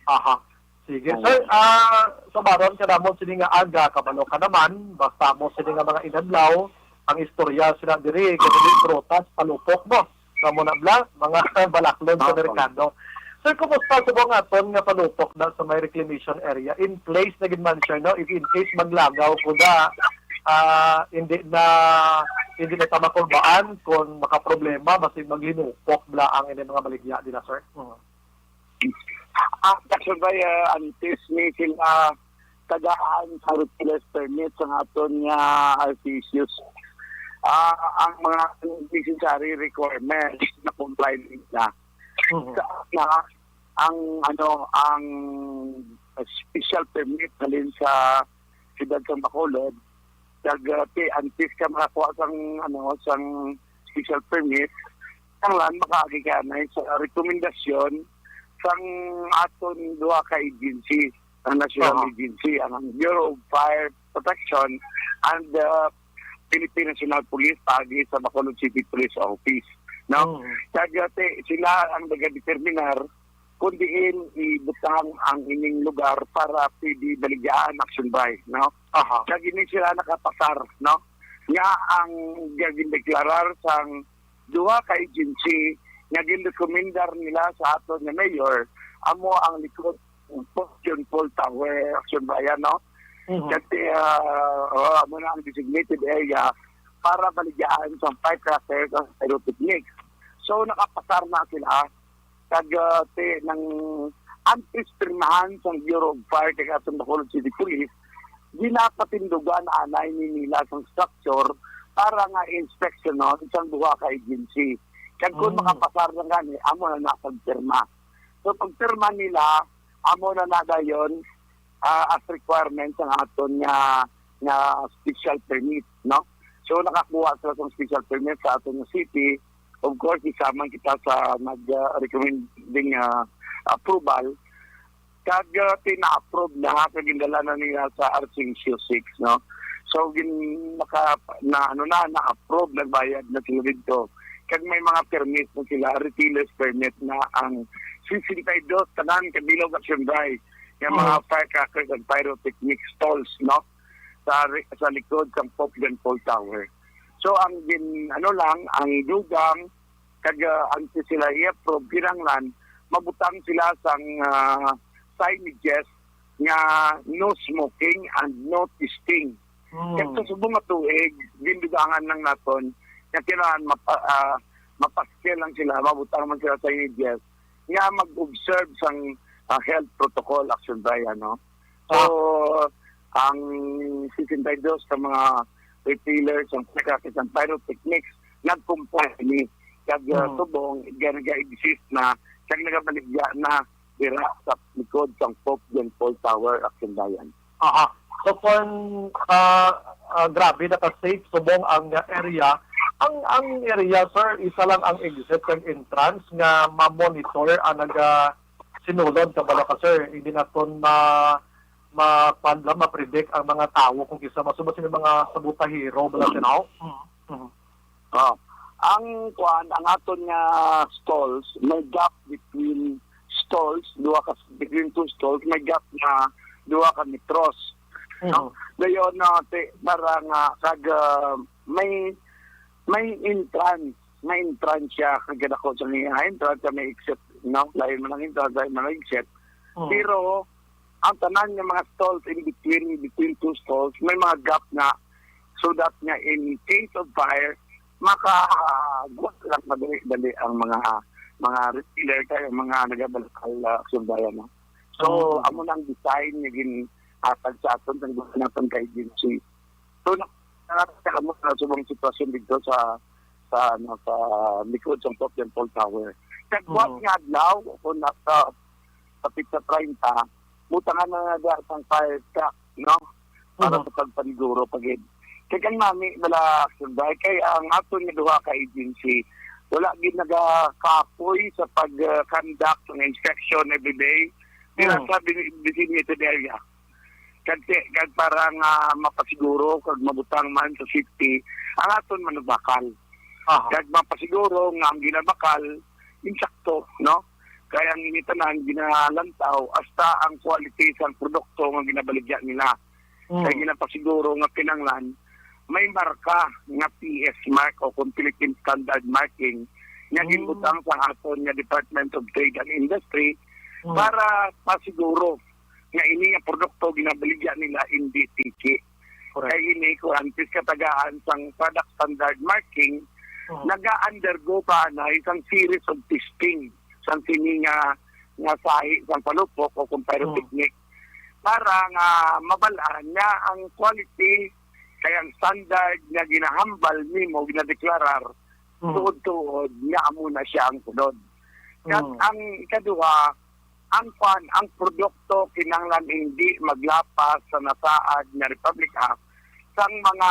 Aha. Sige, sir. Ah, subaron ka namon sini nga aga, kabalo ka naman, basta mo sini nga mga inadlaw, ang istorya sila diri, kay dili prutas, palupok mo. Kamo na bla, mga balaklon sa Opo. Merkado. Sir, kumusta subong aton nga palupok na sa may reclamation area? In place na gid man siya, no? If in case maglagaw ko na, ah, hindi na, hindi na ta makulbaan kung makaproblema, basi maghinupok bla ang ini mga baligya dila, sir. Hmm. Ah, actually, uh, antes ni sila tagaan sa retailer's permit sa aton nga R T Cs, ah, ang mga necessary requirements na comply na. Mhm. Sa na ang ano ang special permit halin sa siyudad sa Bacolod, kag, ah, ti antes ka makakuha sang ano sang special permit, kinahanglan makaagi ka na sa rekomendasyon sang aton duha ka agency, ang National Aha. Agency, ang Bureau of Fire Protection and the Philippine National Police, paagi sa Bacolod City Police Office, no? Mm. Kag, ah, ti sila ang nagadeterminar kung diin ibutang ang ining lugar para pwede baligyaan, Action Brian, no? Aha. Kag ini sila nakapasar, no? Nga ang gindeklarar sang duha ka agency nga ginrekomendar nila sa aton nga mayor amo ang likod John Paul Tower, Action Brian, no? Mhm. Kasi, ah, oh, amo na ang designated area para baligyaan sa firecrackers and pyrotechnics. So, nakapasar na sila. Kag, ah, ti, nang antes pirmahan sang Bureau of Fire kag atong Bacolod City Police, ginapatindugan anay ni nila sang structure para nga inspeksyonon sang duha ka agency. Kag kung Mm. makapasar na gani, amo na na pagpirma. So, pagpirma nila, amo na na dayon, ah, as requirement sang aton nga, nga special permit, no? So, nakakuha sila sang special permit sa aton nga city. Of course, isa man kita sa nag, ah, recommending, ah, approval. Kag, ah, pina-approve na, kag gindala na nila sa Arsencio six, no? So, gin, naka, na, ano na, na-approve, nagbayad na sila dito. Kag may mga permit na sila, retailer's permit na ang sixty-two, tanan, kabilog, Action Brian, nga mga Mhm. firecrackers and pyrotechnic stalls, no? Sa, ri- sa likod sang Pope John Paul Tower. So, ang gin, ano lang, ang dugang, kag, ah, antes sila i-approve, kinahanglan mabutang sila sang, ah, signages nga no smoking and no testing. Mm. Kag sa subong nga tuig, gindugangan lang naton nga kinahanglan mapa, ah, mapaskil lang sila, mabutang man sila sa signages nga mag-observe sang, ah, health protocol, Action Brian, no? So, ang sixty-two ka mga retailers, ang pagkakit ng pyrotechnics, nag-comply ni. Kag, ah, Mm. subong, ga-, nag-exist na, kag nagabaligya na dira sa likod sang Pope John Paul Tower, Action Brian. Aha. So, kung, ah, ah, grabe, naka-safe subong ang, ah, area, ang, ang area, sir, isa lang ang exit kag entrance nga ma-monitor ang naga-, sinulod, kabalo ka, sir. Hindi naton ma-, ma-, kuwan lang, ma-predict ang mga tawo kung kinsa masubot sila mga sabotahero, bala, sir, no? Mm. Mm. Oh. Ang kuan, ang aton nga stalls, may gap between stalls, duha ka, between two stalls, may gap na duha ka metros. No? Mhm. Dayon, no, ti, para nga, kag, ah, may, may entrance, may entrance siya, kag dako sa niya entrance, may exit, no? Lain man ang entrance, lain man ang exit. Mhm. Pero, ang tanan nga mga stalls in between, between two stalls, may mga gap nga, so that nga in case of fire, makaguwa lang madali-dali ang mga, mga retailer kay mga nagabalakal, ah, sundaya, no? So, amo nang design nga ginhatag sa aton sang gobernador ka agency. So, na-, nakita mo sa subong sitwasyon dito sa, sa, ano, sa likod sa Top Temple Tower. Kag buhat nga adlaw, kung nasa, sa pizza treinta, butangan na nga sang fire truck, no? Para sa pagpaniguro pa gid. Kay ang nami bala, Action Bright, kay ang aton nga duha ka agency, wala gid nagakapoy sa pag, uh, conduct ng inspection every day. Dira sa bini-, designated area. Kag, kag para nga mapasiguro kag mabutang man sa safety ang aton manubakal. Kag mapasiguro nga ang ginabakal insakto, no? Kay ang ini tanan ginalantaw hasta ang quality sang produkto nga ginabaligya nila. Kay ginapasiguro nga kinanglan may marka nga P S mark o kung Philippine Standard Marking nga ginbutang sa aton nga Department of Trade and Industry para pasiguro nga ini nga produkto ginabaligya nila hindi tiki. Kay ini, kung antes katagaan sang product standard marking, naga-undergo pa anay sang series of testing sang sini nga, nga sahi sang palupok o kung pyrotechnic para nga mabal-an nga ang quality kay ang standard nga ginahambal nimo, ginadeklarar, tuod-tuod nga amo na siya ang sunod. Kag ang ikaduha, ang kwan, ang produkto kinahanglan hindi maglapas sa nasaad nga Republic Act sang mga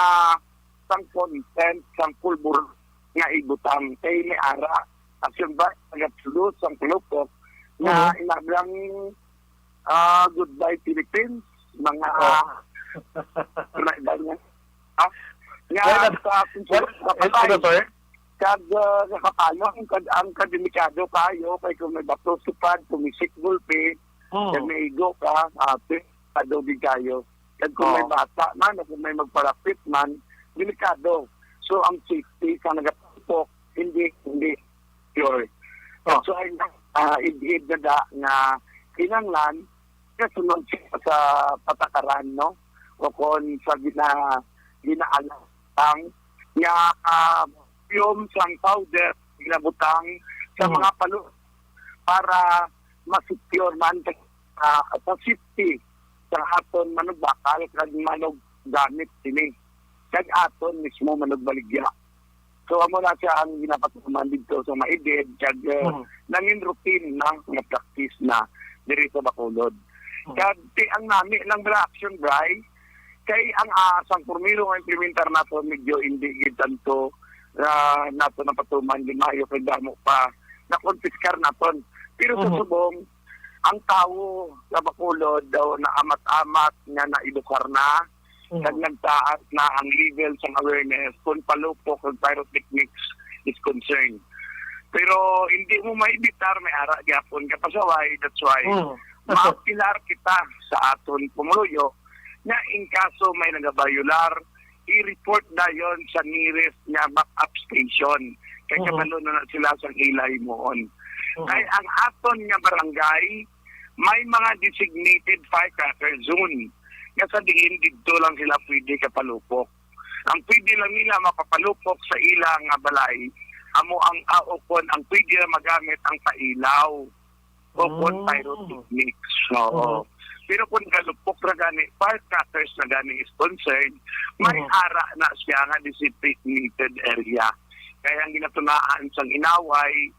sang content sang pulbor nga ibutang kay may ara. Action ba nagaproduce ang palupok nga inablang, ah, Goodbye Philippines, mga may iba niya. Ah, nga sa ating kapatay. Kag, ah, nakapalong kag ang kadelikado kayo kay kung may bato sa pad, kung may sick gulpi, kag may igo ka, ah, delikado gid kayo. Kag kung may bata man o kung may magparapit man, delikado. So, ang safety sa nagapupok, hindi, hindi sure. That's why, ah, id-id na da nga kinanglan kasunod siya sa patakaran, no? O kon sa gina-, ginaalatang nga, ah, fume sang powder ginabutang sa mga palo para ma-secure man sa, ah, sa safety sa aton manugbakal kag manuggamit sini. Kag aton mismo manugbaligya. So, amo na siya ang ginapatuman dito sa Maidid, kag, uh, nangin routine na nga practice na diri sa Bacolod. Kag ti ang nami lang bala action, Bri, kay ang, ah, sang purmiro nga implementar nato, medyo hindi gid tanto, ah, nato napatuman di maayo kay damo pa na konpiskar naton. Pero sa subong, ang tawo sa Bacolod daw naamat-amat nga naedukar na, kag nagtaas na ang level sang awareness kung palupok kag pyrotechnics is concerned. Pero hindi mo maibitar, may ara gyapon ka pasaway. That's why maapelar kita sa aton pumuluyo nga in kaso may nagabayular, i-report dayon sa nearest nga backup station. Kay kabalo na, na sila sang ila himuon. Kay ang aton nga barangay, may mga designated firecracker zone nga sa diin didto lang sila pwede kapalupok. Ang pwede lang nila mapapalupok sa ila nga balay amo ang, ah, o kon ang pwede lang magamit ang pailaw o kon pyrotechnics. Oo. Pero kung galupok na gani, firecrackers na gani is concerned, may ara na siya nga designated area. Kaya ang ginatunaan sang inaway,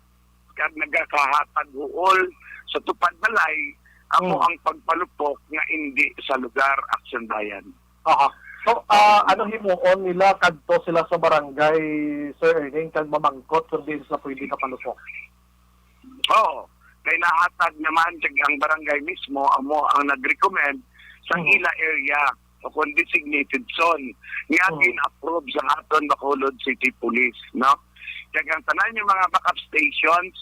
kag nagakahatag huol sa tupad balay, amo ang pagpalupok nga indi sa lugar, Action Bayan. Aha. So, ah, ano himuon nila kadto sila sa barangay, Sir Erning, kag mamangkot kung diin sila pwede kapalupok? Oo. Kay nahatag naman kag ang barangay mismo amo ang nag-recommend sa ila area o kung designated zone nga gin-approve sa aton Bacolod City Police, no? Kag ang tanan yung mga backup stations,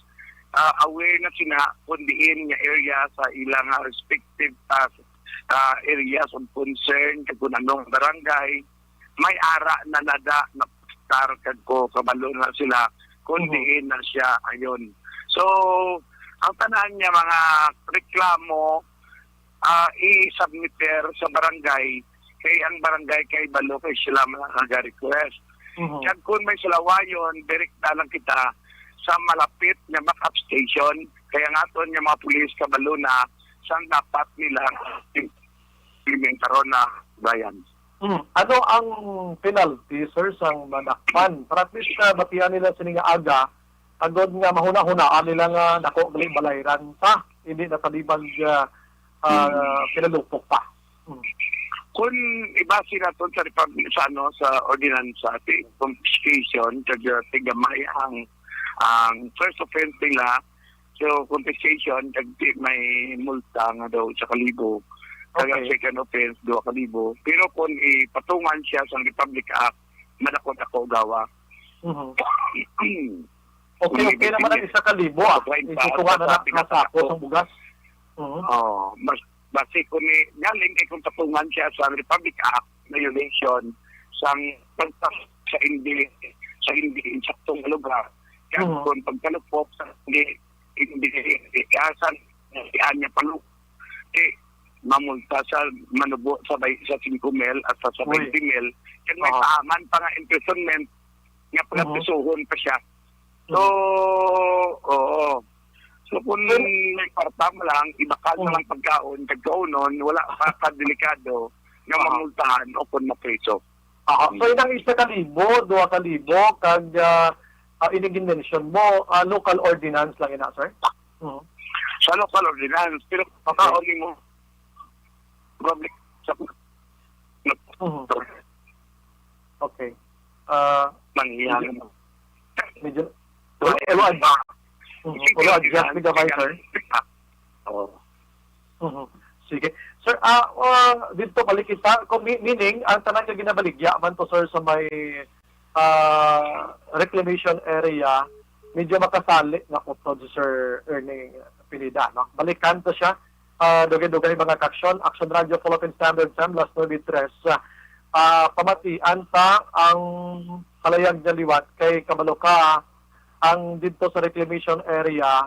ah, aware na sila kung diin nga area sa ilang, ah, respective, ah, ah, areas of concern, kag kung anong barangay, may ara na nada na star, kag ko kabalo na sila kung diin na siya ayon. So, ang tanan niya mga reklamo, ah, i-submit sa barangay, kay ang barangay kay balo kay sila man ang nag-request. Mhm. Kag kung may sulawayon, direkta lang kita sa malapit nga backup station. Kay ang aton nga mga pulis kabalo na sang dapat nila implementaron na, Brian. Hmm. Ano ang penalty, sir, sang madakpan? Para at least, ah, batian nila sini nga aga, agod nga mahuna-hunaan nila nga dako gali balayran sa hindi na talibag, ah, ah, Hmm. pinalupok pa. Hmm. Kung ibase naton sa Republic, sa, ano, sa ordinansa, ti-, confiscation, kag, ah, tigamay ang, ang first offense nila, so, confiscation, kag ti-, may multa nga daw sa kalibo. Kag ang Okay. second offense, duha ka libo. Pero kung ipatungan siya sa Republic Act, madako-dako gawa. Mhm. Okay, Kung okay naman ang ibigyan isa ka libo, ah. Sa kwarenta, Isukuha na sa na, kapila na sa ako ka. Sa bugas. Mhm. Oh, mas, basi ko ni, galing kay kung patungan siya sa Republic Act violation sang pagtas sa hindi, sa hindi insaktong lugar. Kaya Mhm. kung pagkalupok sa hindi, hindi, hindi, asan, hindi niya palo. Kay mamulta sa manubo sa bay-, sa singko mil at sa, sa Uy. Twenty mil. Kaya may Aha. Taaman pa nga imprisonment nga Mhm. pagkapisuhon pa siya. So, Mhm. oo. So, kung Pero may kwarta mo lang, ibakal mo Hmm. lang pagkaon, kag kaunon, wala pa ka delikado nga Aha. mamultahan o kung mapriso. Aha. So, Hmm. inang isa ka libo, duha ka libo, kag, ah, ah, ining gin-mention mo, ah, local ordinance lang ina, sir? Mhm. Sa local ordinance, pero Okay. kaon mo, public sa Mhm. Okay. Ah, Mangyari. medyo, medyo, ulo, ulo, adjust. Mhm. Sige, Ulo, adjust sige, ni gamay, sige. Sir. Oo. Mhm. Sige. Sir, ah, ah, dito balik kita. Kung mi-, meaning, ang tanan nga ginabaligya man to, sir, sa may, ah, reclamation area, medyo makasali na ko to, Sir Ernie Pineda, no? Balikan to siya. Ah, dugay-dugay mga ka-aksyon. Action Radio Philippine Standard Time, last nuebe tres. Ah, pamatian ta ang kalayag nga liwat kay kabalo ka ang didto sa reclamation area,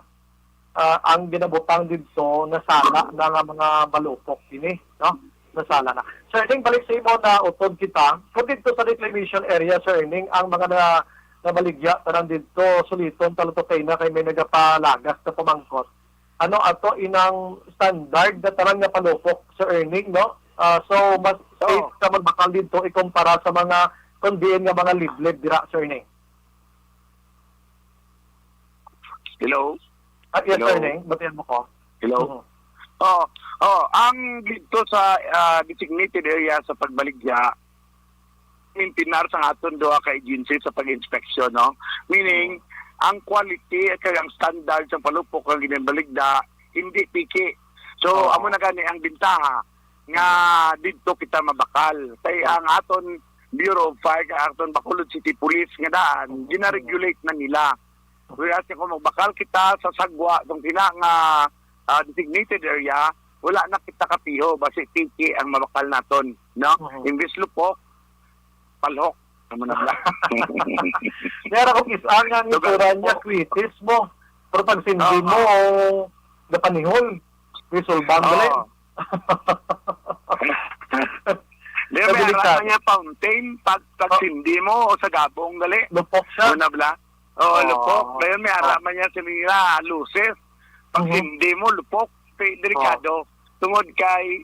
ah, ang ginabutang didto nasala na nga mga balupok ini, no? Nasala na. Sir Ning, balik sa imo na utod kita. Kung didto sa reclamation area, Sir Ning, ang mga na, nabaligya tanan didto, suliton ta lang to kay na kay may nagapalagas na pamangkot. Ano ato inang standard na tanan nga palupok, Sir Erning, no? Ah, so, mas Oo. Safe ka magbakal didto ikumpara sa mga kon diin nga mga liblib dira, Sir Erning. Hello? Ah, yes, Hello? Sir Erning. Batian mo ko. Hello? Mhm. Oh, oh, ang dito sa, ah, designated area sa pagbaligya, mintinar sa aton duha ka agency sa pag-inspeksyon, no? Meaning, Mm. ang quality at ang standard sa palupok nga ginabaligya, hindi piki. So, Oo. amo na gani ang bintaha nga Mm. didto kita mabakal. Kay Mm. ang aton Bureau of Fire, kay aton Bacolod City Police nga daan, Mm. gina-regulate na nila. Whereas kung magbakal kita sa sagwa, kung sina nga, ah, designated area, wala na kita kapiho, basi piki ang mabakal naton, no? Mhm. Imbis lupok, palhok. Amo na lang. Pero kung isa nga ang Lugar itsura niya, po. Kwitis mo. Pero pag sindi Oo. mo, napanihol. May sulbang gali. Oo. Di, may Delikado. Ara man niya fountain, pag, pag Oh. sindi mo, o sa gabong gali. Lupok siya. Una bala? Oo, Oo. lupok. Dayon may ara Oh. man niya sa nila, luces. Pag Mhm. sindi mo, lupok. Kay delikado. Oh. Tungod kay,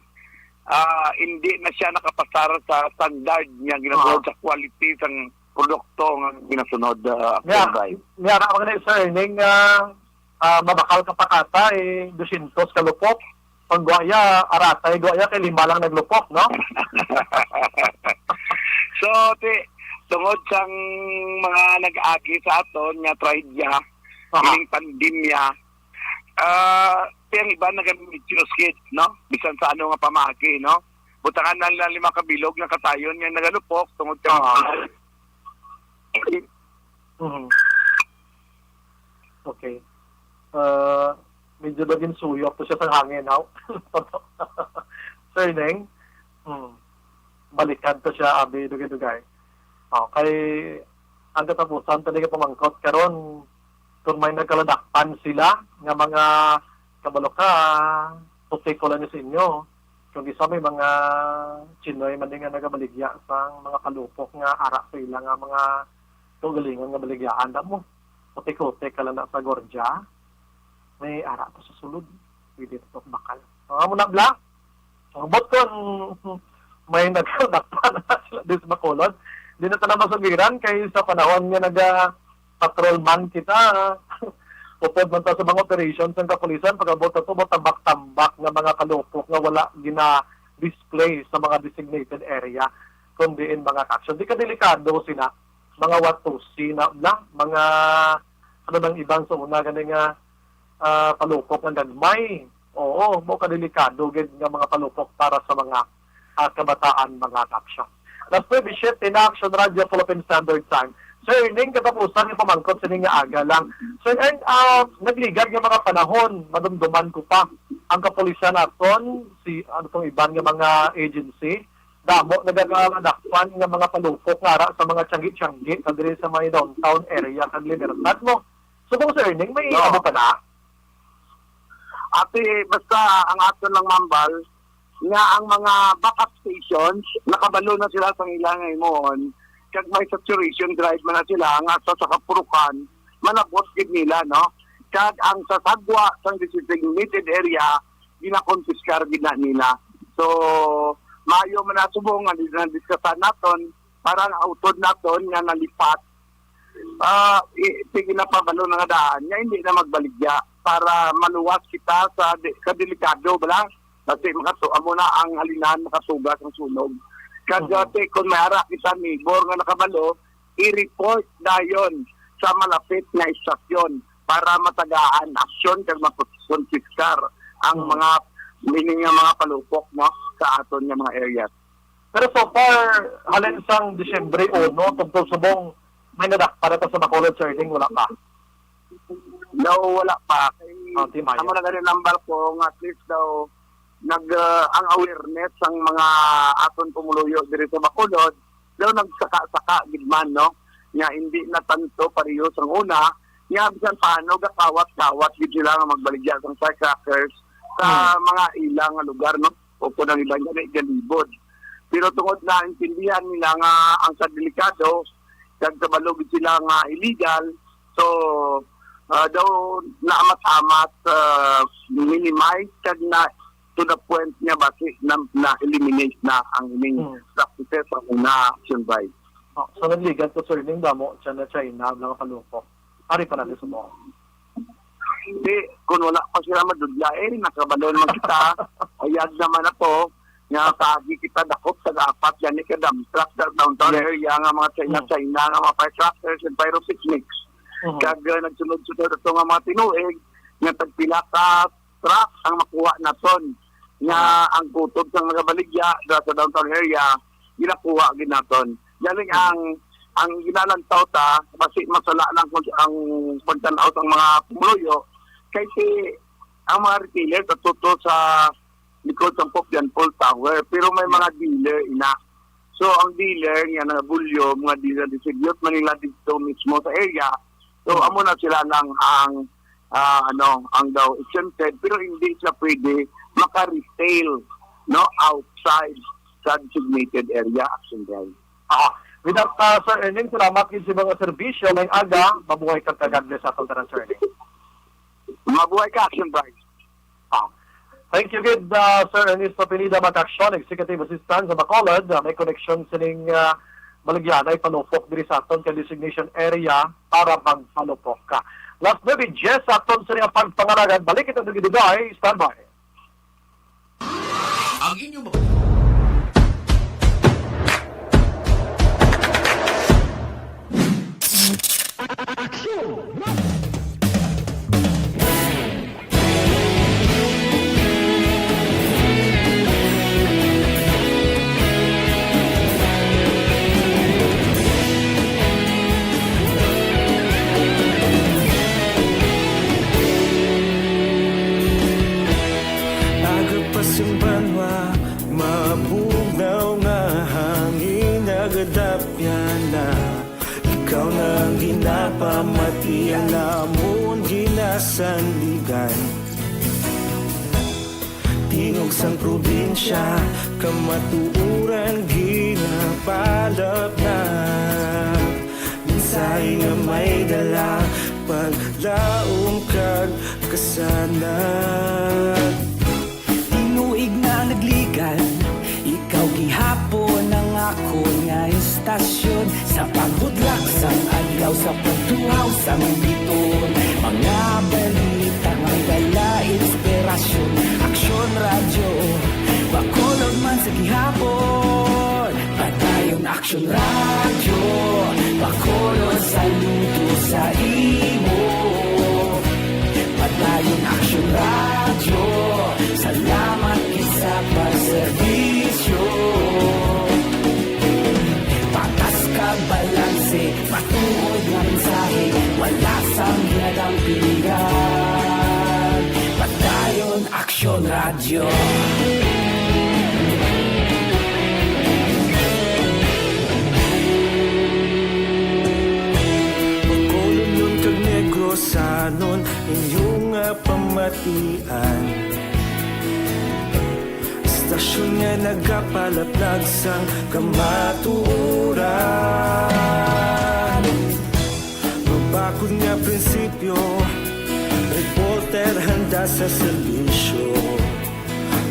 ah, hindi na siya nakapasar sa standard nga ginasunod Oh. sa quality sang produkto nga ginasunod, ah, Niya, Akton Bay. niya na mga sir, ning, ah, ah, mabakal ka pa kata, eh, dusyentos ka lupok. Pag guwaya, aratay guwaya, kay lima lang naglupok, no? So, ti-, tungod sang mga nag-agi sa aton nga trahedya, Aha. ining pandemya, ah, ti ang iba nagamidyo skid, no? Bisan sa ano nga pamaagi, no? Butangan na lang lima ka bilog nga katayon nga nagalupok tungod kay Aha. Mhm. Okay. Ah, medyo naging suyok to siya sa hangin, haw? Sir Neng? Hmm. Balikan to siya, abi, dugay-dugay. Okay. Ang katapusan talaga pamangkot karon, kung may nagkaladakpan sila nga mga kabalo ka, Take ko lang ni sa inyo. Kung isa may mga Chinoy man din nga nagabaligya sa mga palupok nga ara sa ila nga mga kaugalingon nga baligyaan, damo. Puti-puti ka lang na sa gordya, may ara to sa sulod. Pwede to bakal. Ang amo na, bla? Ang bot kon may nagdakpan na sila din sa Bacolod. Di na ta na masugiran kay sa panahon nga naga-patrol man kita, upod man ta sa mga operation sang kapulisan, pag-abot na to, mo tambak-tambak nga mga palupok nga wala gina-display sa mga designated area, kundi in mga caption. Di ka delikado sina, mga watusi na, na, mga, ano nang ibang sa una, gani nga, ah, palupok nga gagmay. Oo, mo ka delikado gid nga mga palupok para sa mga, ah, kabataan, mga caption. Las nuebe siyete na, Action Radio Philippine Standard Time. Sir Erning, katapusan nga pamangkot sini nga aga lang. Sir Ern, ah, nagligad nga mga panahon, madumduman ko pa ang kapulisan naton, si, ano tong iban nga mga agency, damo nagakadakpan nga mga palupok nga ara sa mga tiyanggi-tiyanggi sa diri sa may downtown area kag Libertad, no? Subong, Sir Erning, may No. amo pa na? Ati, basta ang aton lang mambal, nga ang mga backup stations, nakabalo na sila sa ilang himuon, kag may saturation drive man na sila, nga sa, sa kapurukan, manabot gid nila, no? Kag ang sa sagwa sang designated area, ginakonpiskar gid na nila. So, maayo man na subong nga di na diskasan naton, para ang utod naton nga nalipat, ah, i-, sige na pabalo na nga daan, nga hindi na magbaligya para maluwas kita sa di-, sa delikado, bala? Kasi makatu-, amo na ang halinan, makatugas ang sunog. Kag, Mhm. ah, te, kung may ara kita neighbor nga nakabalo, i-report dayon sa malapit nga istasyon para matagaan aksyon kag makonpiskar ang Mhm. mga meaning nga mga palupok, no, sa aton nga mga areas. Pero so far, halin sang Disyembre uno, tubtob subong, may nadakpan na ta sa Bacolod, Sir Erning, wala pa? No, wala pa. Kay Ah, di maayo. amo na gani nambal ko nga at least daw nag, ah, ang awareness sang mga aton pumuluyo diri sa Bacolod, daw nagsaka-saka gid man, no? Nga hindi na tanto pareho sang una, nga bisan paano gakawat-kawat gid sila nga magbaligya sang firecrackers sa Hmm. mga ilang nga lugar, no? O kung ang iban gani galibod. Pero tungod na intindihan nila nga ang sa delikado, kag kabalo gid sila nga illegal, so, ah, daw naamat-amat, ah, minimize kag na to the point nga basi na, na-eliminate na ang ining Hmm. practices sa una, Action Bay. Oh, so nagligad ko, Sir Erning, damo siya na China, mga palupok. Ari pa natin sa mo. Hindi, kung wala pa sila madudla, eh, nakabalo naman kita. Ayag naman na to, nga kaagi kita dakop sa apat, yan ka dump truck sa downtown Yes. area nga mga China, Mm. China, nga mga firecrackers and pyrotechnics. Mhm. Kag, uh, nagsunod-sunod ito nga mga tinuig, nga tagpila ka truck ang makuha naton. Nga Mhm. ang kutob sang nagabaligya dira sa downtown area, ginakuha gid naton. Galing Mhm. ang, ang ginalantaw ta, basi masala lang kung ang pagtan-aw sang mga pumuluyo, kay si, ang mga retailers at tuto sa likod sang Popian Pool Tower, pero may Yeah. mga dealer ina. So, ang dealer nga nga volume nga di na distribute man nila dito mismo sa area. So, Mm. amo na sila lang ang, ah, ano, ang daw exempted, pero hindi sila pwede maka-retail, no, outside sa designated area, Action Drive. Ah, with that, ah, Sir Erning, salamat gid sa mga serbisyo. May aga, mabuhay ka, God bless sa atong tanan, Sir Erning. Mabuhay ka, Action Drive. Ah. Thank you gid, ah, Sir Ernesto Pineda Mataction, Executive Assistant sa Bacolod, ah, may connection sining, ah, Baligyanay Palupok diri sa aton ka designation area para magpalupok ka. Last nuebe diyes sa aton sa nga pagpangalagan. Balik kita sa Gidigay. Standby. Ang inyong mga Agapas ang banwa, mabugnaw nga hangin, nagadapyan na. Ikaw na ang ginapamati, ang amon ginasandigan. Tingog sang probinsya, kamatuoran ginapalapnap. Mensahe nga may dala, paglaom kag kasanag. Tinuig na nagligan, ikaw gihapon ang akon nga istasyon. Sa pagbudlak sang adlaw, sa pagtuhaw sang biton, mga balita may dala inspirasyon. Aksyon Radyo, Bacolod man sa gihapon. Padayon Aksyon Radyo, Bacolod, saludo sa imo. Padayon Aksyon Radyo, salamat gid sa pagserbisyo. Patas kag balanse, matuod nga mensahe, wala sang ginadampigan. Padayon Aksyon Radyo. Bacolodnon kag Negrosanon, inyo nga pamatian. Istasyon nga nagapalaplag sang kamatuoran. Mabakod nga prinsipyo, reporter handa sa serbisyo.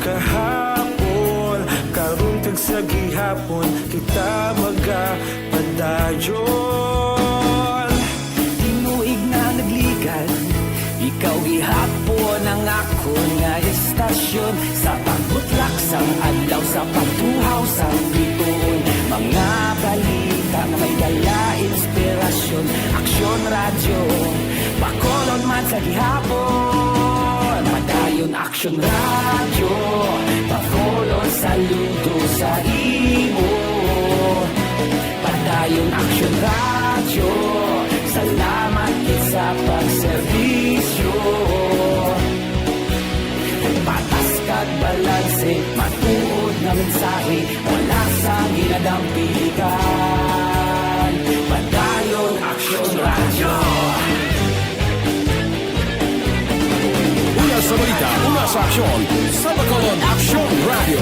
Kahapon, karon kag sa gihapon, kita magapadayon. Tinuig na nagligan, ikaw gihapon ang akon nga istasyon. Sa pagbutlak sang adlaw, sa pagtuhaw sang bituon, mga balita nga may dala inspirasyon. Aksyon Radyo, Bacolod man sa gihapon. Padayon Aksyon Radyo, Bacolod, saludo sa imo. Padayon Aksyon Radyo, salamat gid sa pagserbisyo. Patas kag balanse, matuod nga mensahe, wala sang ginadampigan. Padayon Aksyon Radyo. Una sa balita, una sa aksyon, sa Bacolod Aksyon Radyo.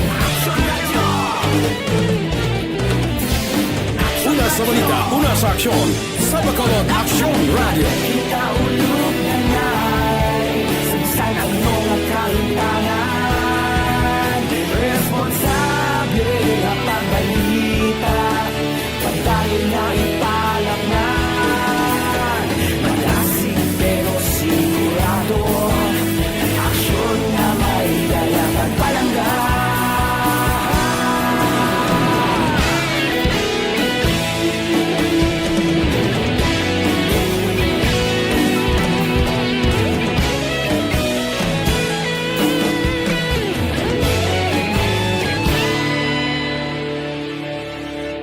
Una sa balita, una sa aksyon, sa Bacolod Aksyon Radyo. Kita ulog na nay, sa bisan ano nga kahimtangan, responsable nga pagbalita. Padayon nga ipalapnan, malasig pero sigurado. Aksyon nga may dala kag palangga.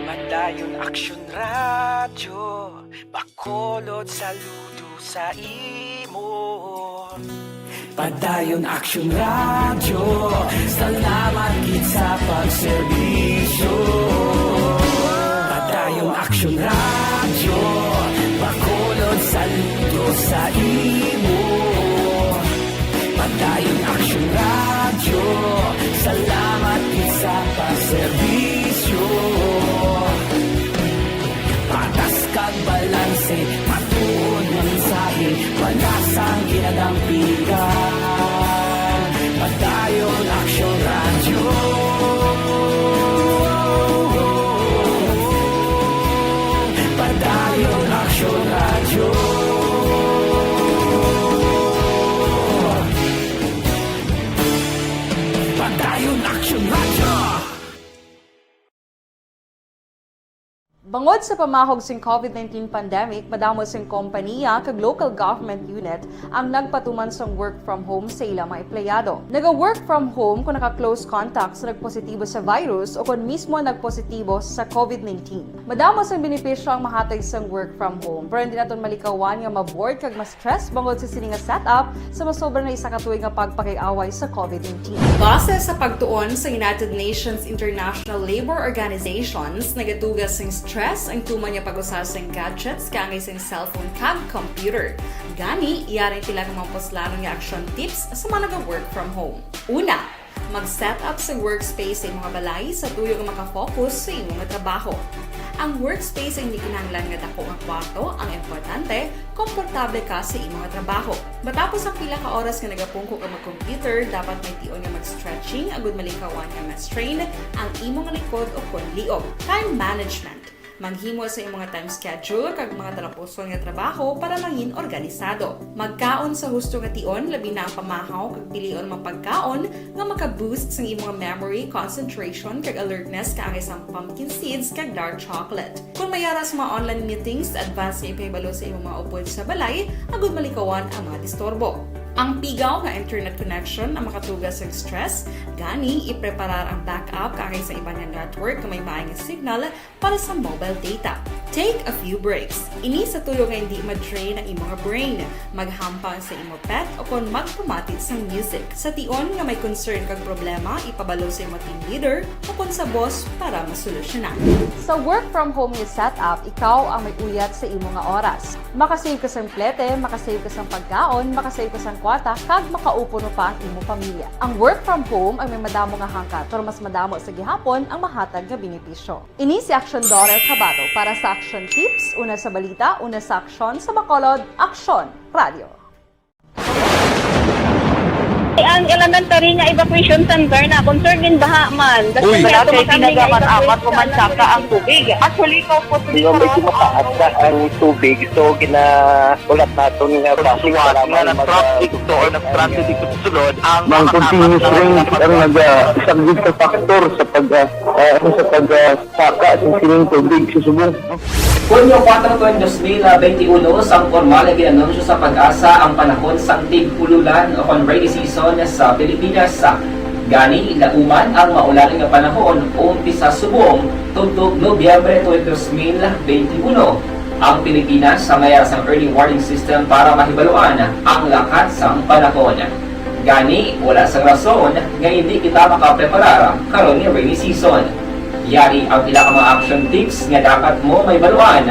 Padayon Aksyon Radyo, Bacolod, saludo sa imo. Padayon Aksyon Radyo, salamat gid sa pagserbisyo. Padayon Aksyon Radyo, Bacolod, saludo sa imo. Padayon Aksyon Radyo, salamat gid sa pagserbisyo. Patas kag balanse, matuod nga mensahe, wala sang ginadampigan. Padayon Aksyon Radyo. Padayon Aksyon Radyo. Padayon Aksyon Radyo. Bangod sa pamahog sing covid nineteen pandemic, madamo sing kompaniya kag local government unit ang nagpatuman sang work from home sa ila mga empleyado. Naga-work from home kon naka-close contact sa nagpositibo sa virus o kon mismo nagpositibo sa covid nineteen. Madamo sang benepisyo ang mahatag sang work from home, pero hindi naton malikawan nga ma-bored kag ma-stress bangod sa sini nga setup sa masobra na isa ka tuig nga pagpakig-away sa covid nineteen. Base sa pagtuon sa United Nations International Labour Organizations, nagaduga sing stress ang tuman nga pag-usa sing gadgets kaangay sing cellphone kag computer. Gani, yari ang pila ka mga puslanon nga action tips sa mga naga-work from home. Una, Mag-set up sa workspace sa imong balay sa tuyo nga makafocus sa imong trabaho. Ang workspace ay hindi kinahanglan nga dako nga kwarto, ang importante, komportable ka sa imong trabaho. Matapos ang pila ka oras nga nagapungko ka mag-computer, dapat may tion nga mag-stretching agud malikawan nga ma-strain ang imong likod o kon liog. Time management. Maghimo sa imong time schedule kag mga talapuson nga trabaho para mangin organisado. Magkaon sa husto nga tion, labi na ang pamahaw kag pilion mga pagkaon nga maka-boost sang imong memory, concentration, kag alertness kaangay sang pumpkin seeds kag dark chocolate. Kung may ara sa mga online meetings, advance nga ipahibalo sa imong mga upod sa balay agud malikawan ang mga disturbo. Ang pigaw nga internet connection ang makatuga sa stress, gani ipreparar ang backup kaangay sa iban nga network nga may maay nga signal para sa mobile data. Take a few breaks. Ini sa tuyo nga hindi ma-drain ang imong brain. Maghampang sa imo pet o kon magpamati sang music. Sa tion nga may concern kag problema, ipabalo sa imo team leader o kon sa boss para masolusyonan. Sa work from home nga setup, ikaw ang may uyat sa imo nga oras. Makasave ka sang plete, makasave ka sang pagkaon, makasave ka sang kwarta, kag makaupo pa ang imo pamilya. Ang work from home ang may madamo nga hangkat, pero mas madamo sa gihapon ang mahatag nga benepisyo. Ini si Action Daughter Kabato para sa Action Tips, una sa balita, una sa aksyon, sa Bacolod, Aksyon Radio. Ang elementary nga evacuation center na concern gin baha man. Uy! Wala kay ginagamit amat ko man saka ang tubig. Actually, ikaw po, Hindi, medyo mataas na ang tubig. So, gina-, ulat naton nga basi nga mag-, traffic to or nag-transit dito sa sulod, ang Mang continuous rain ang nag-, ah, isang big factor sa pag, ah, ah, ano, sa pag, ah, saka sa sining tubig sa subong. Hunyo kuwatro, dos mil benti uno, sang pormal nga gin-anunsyo sa PAGASA ang panahon sang tig-ululan o kon rainy season sa Pilipinas. Gani, lauman ang maulan nga panahon umpisa subong tubtob Nobyembre twenty, dos mil benti uno. Ang Pilipinas sa may ara sang early warning system para mahibaluan ang lakat sang panahon. Gani, wala sang rason nga hindi kita makapreparar karon nga rainy season. Yari ang pila ka mga action tips nga dapat mo mahibaluan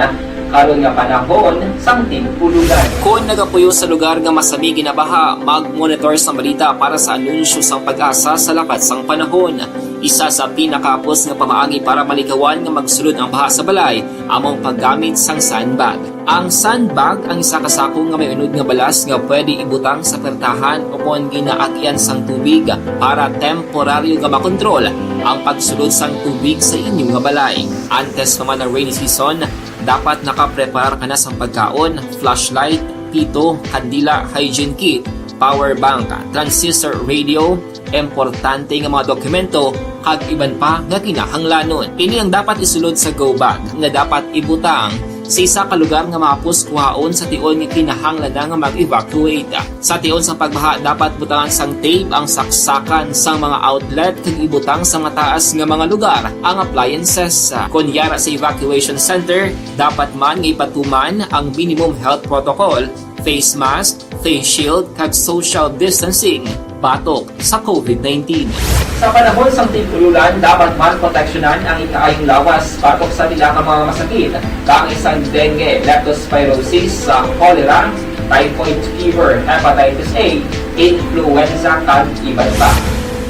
karon nga panahon sang tig-ululan. Kon nagapuyo sa lugar nga masami ginabaha, mag-monitor sang balita para sa anunsyo sang PAGASA sa lakat sang panahon. Isa sa pinakahapos nga pamaagi para malikawan nga magsulod ang baha sa balay amo ang paggamit sang sandbag. Ang sandbag ang isa ka sako nga may unod nga balas nga pwede ibutang sa pertahan o kon ginaagyan sang tubig para temporaryo nga makontrol ang pagsulod sang tubig sa inyo nga balay. Antes pa man ang rainy season, dapat nakapreparar ka na sang pagkaon, flashlight, pito, kandila, hygiene kit, power bank, transistor radio, importante nga mga dokumento, kag iban pa nga kinahanglanon. Ini ang dapat isulod sa go bag nga dapat ibutang sa isa ka lugar nga mahapos kuhaon sa tion nga kinahanglan na nga mag-evacuate. Sa tion sa pagbaha, dapat butangan sang tape ang saksakan sang mga outlet kag ibutang sa mataas nga mga lugar ang appliances. Kon yara sa evacuation center, dapat man nga ipatuman ang minimum health protocol, face mask, face shield, kag social distancing batok sa COVID nineteen. Sa panahon sang tig-ululan, dapat man proteksyonan ang ikaayong lawas batok sa pila ka mga masakit, kaangay sang dengue, leptospirosis, sa cholera, typhoid fever, hepatitis A, influenza, kag iban pa.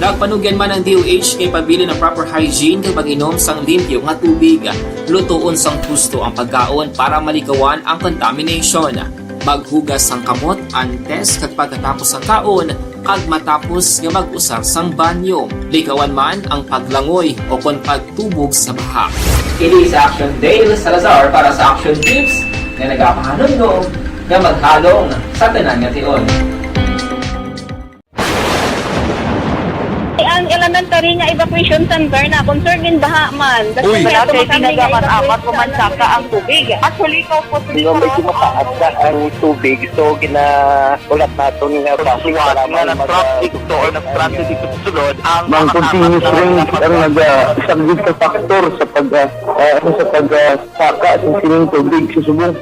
Nagpanugyan man ang D O H nga ipabilin ang proper hygiene kag pag-inom sang limpyo nga tubig. Lutoon sang husto ang pagkaon para malikawan ang contamination. Maghugas sang kamot antes kag pagkatapos sang kaon, kag matapos nga mag-usar sang banyo. Likawan man ang paglangoy o kon pagtubog sa baha. Ini si Action Dale Salazar para sa Action Tips nga nagapahanumdom nga maghalong sa tanan nga tion. Ang elementary nga evacuation center na concern gin baha man. Uy! Wala kay ginagamit-amat ko man saka ang tubig. Actually, ikaw po, Hindi, medyo mataas na ang tubig. So, gina-, ulat naton nga basi para nga mag-, nag-traffic to or nag-transit dito sa sulod, ang Mang continuous rain ang nag-, ah, isang big factor sa pag, ah, ah, ano, sa pag, ah, saka sa sining tubig sa subong.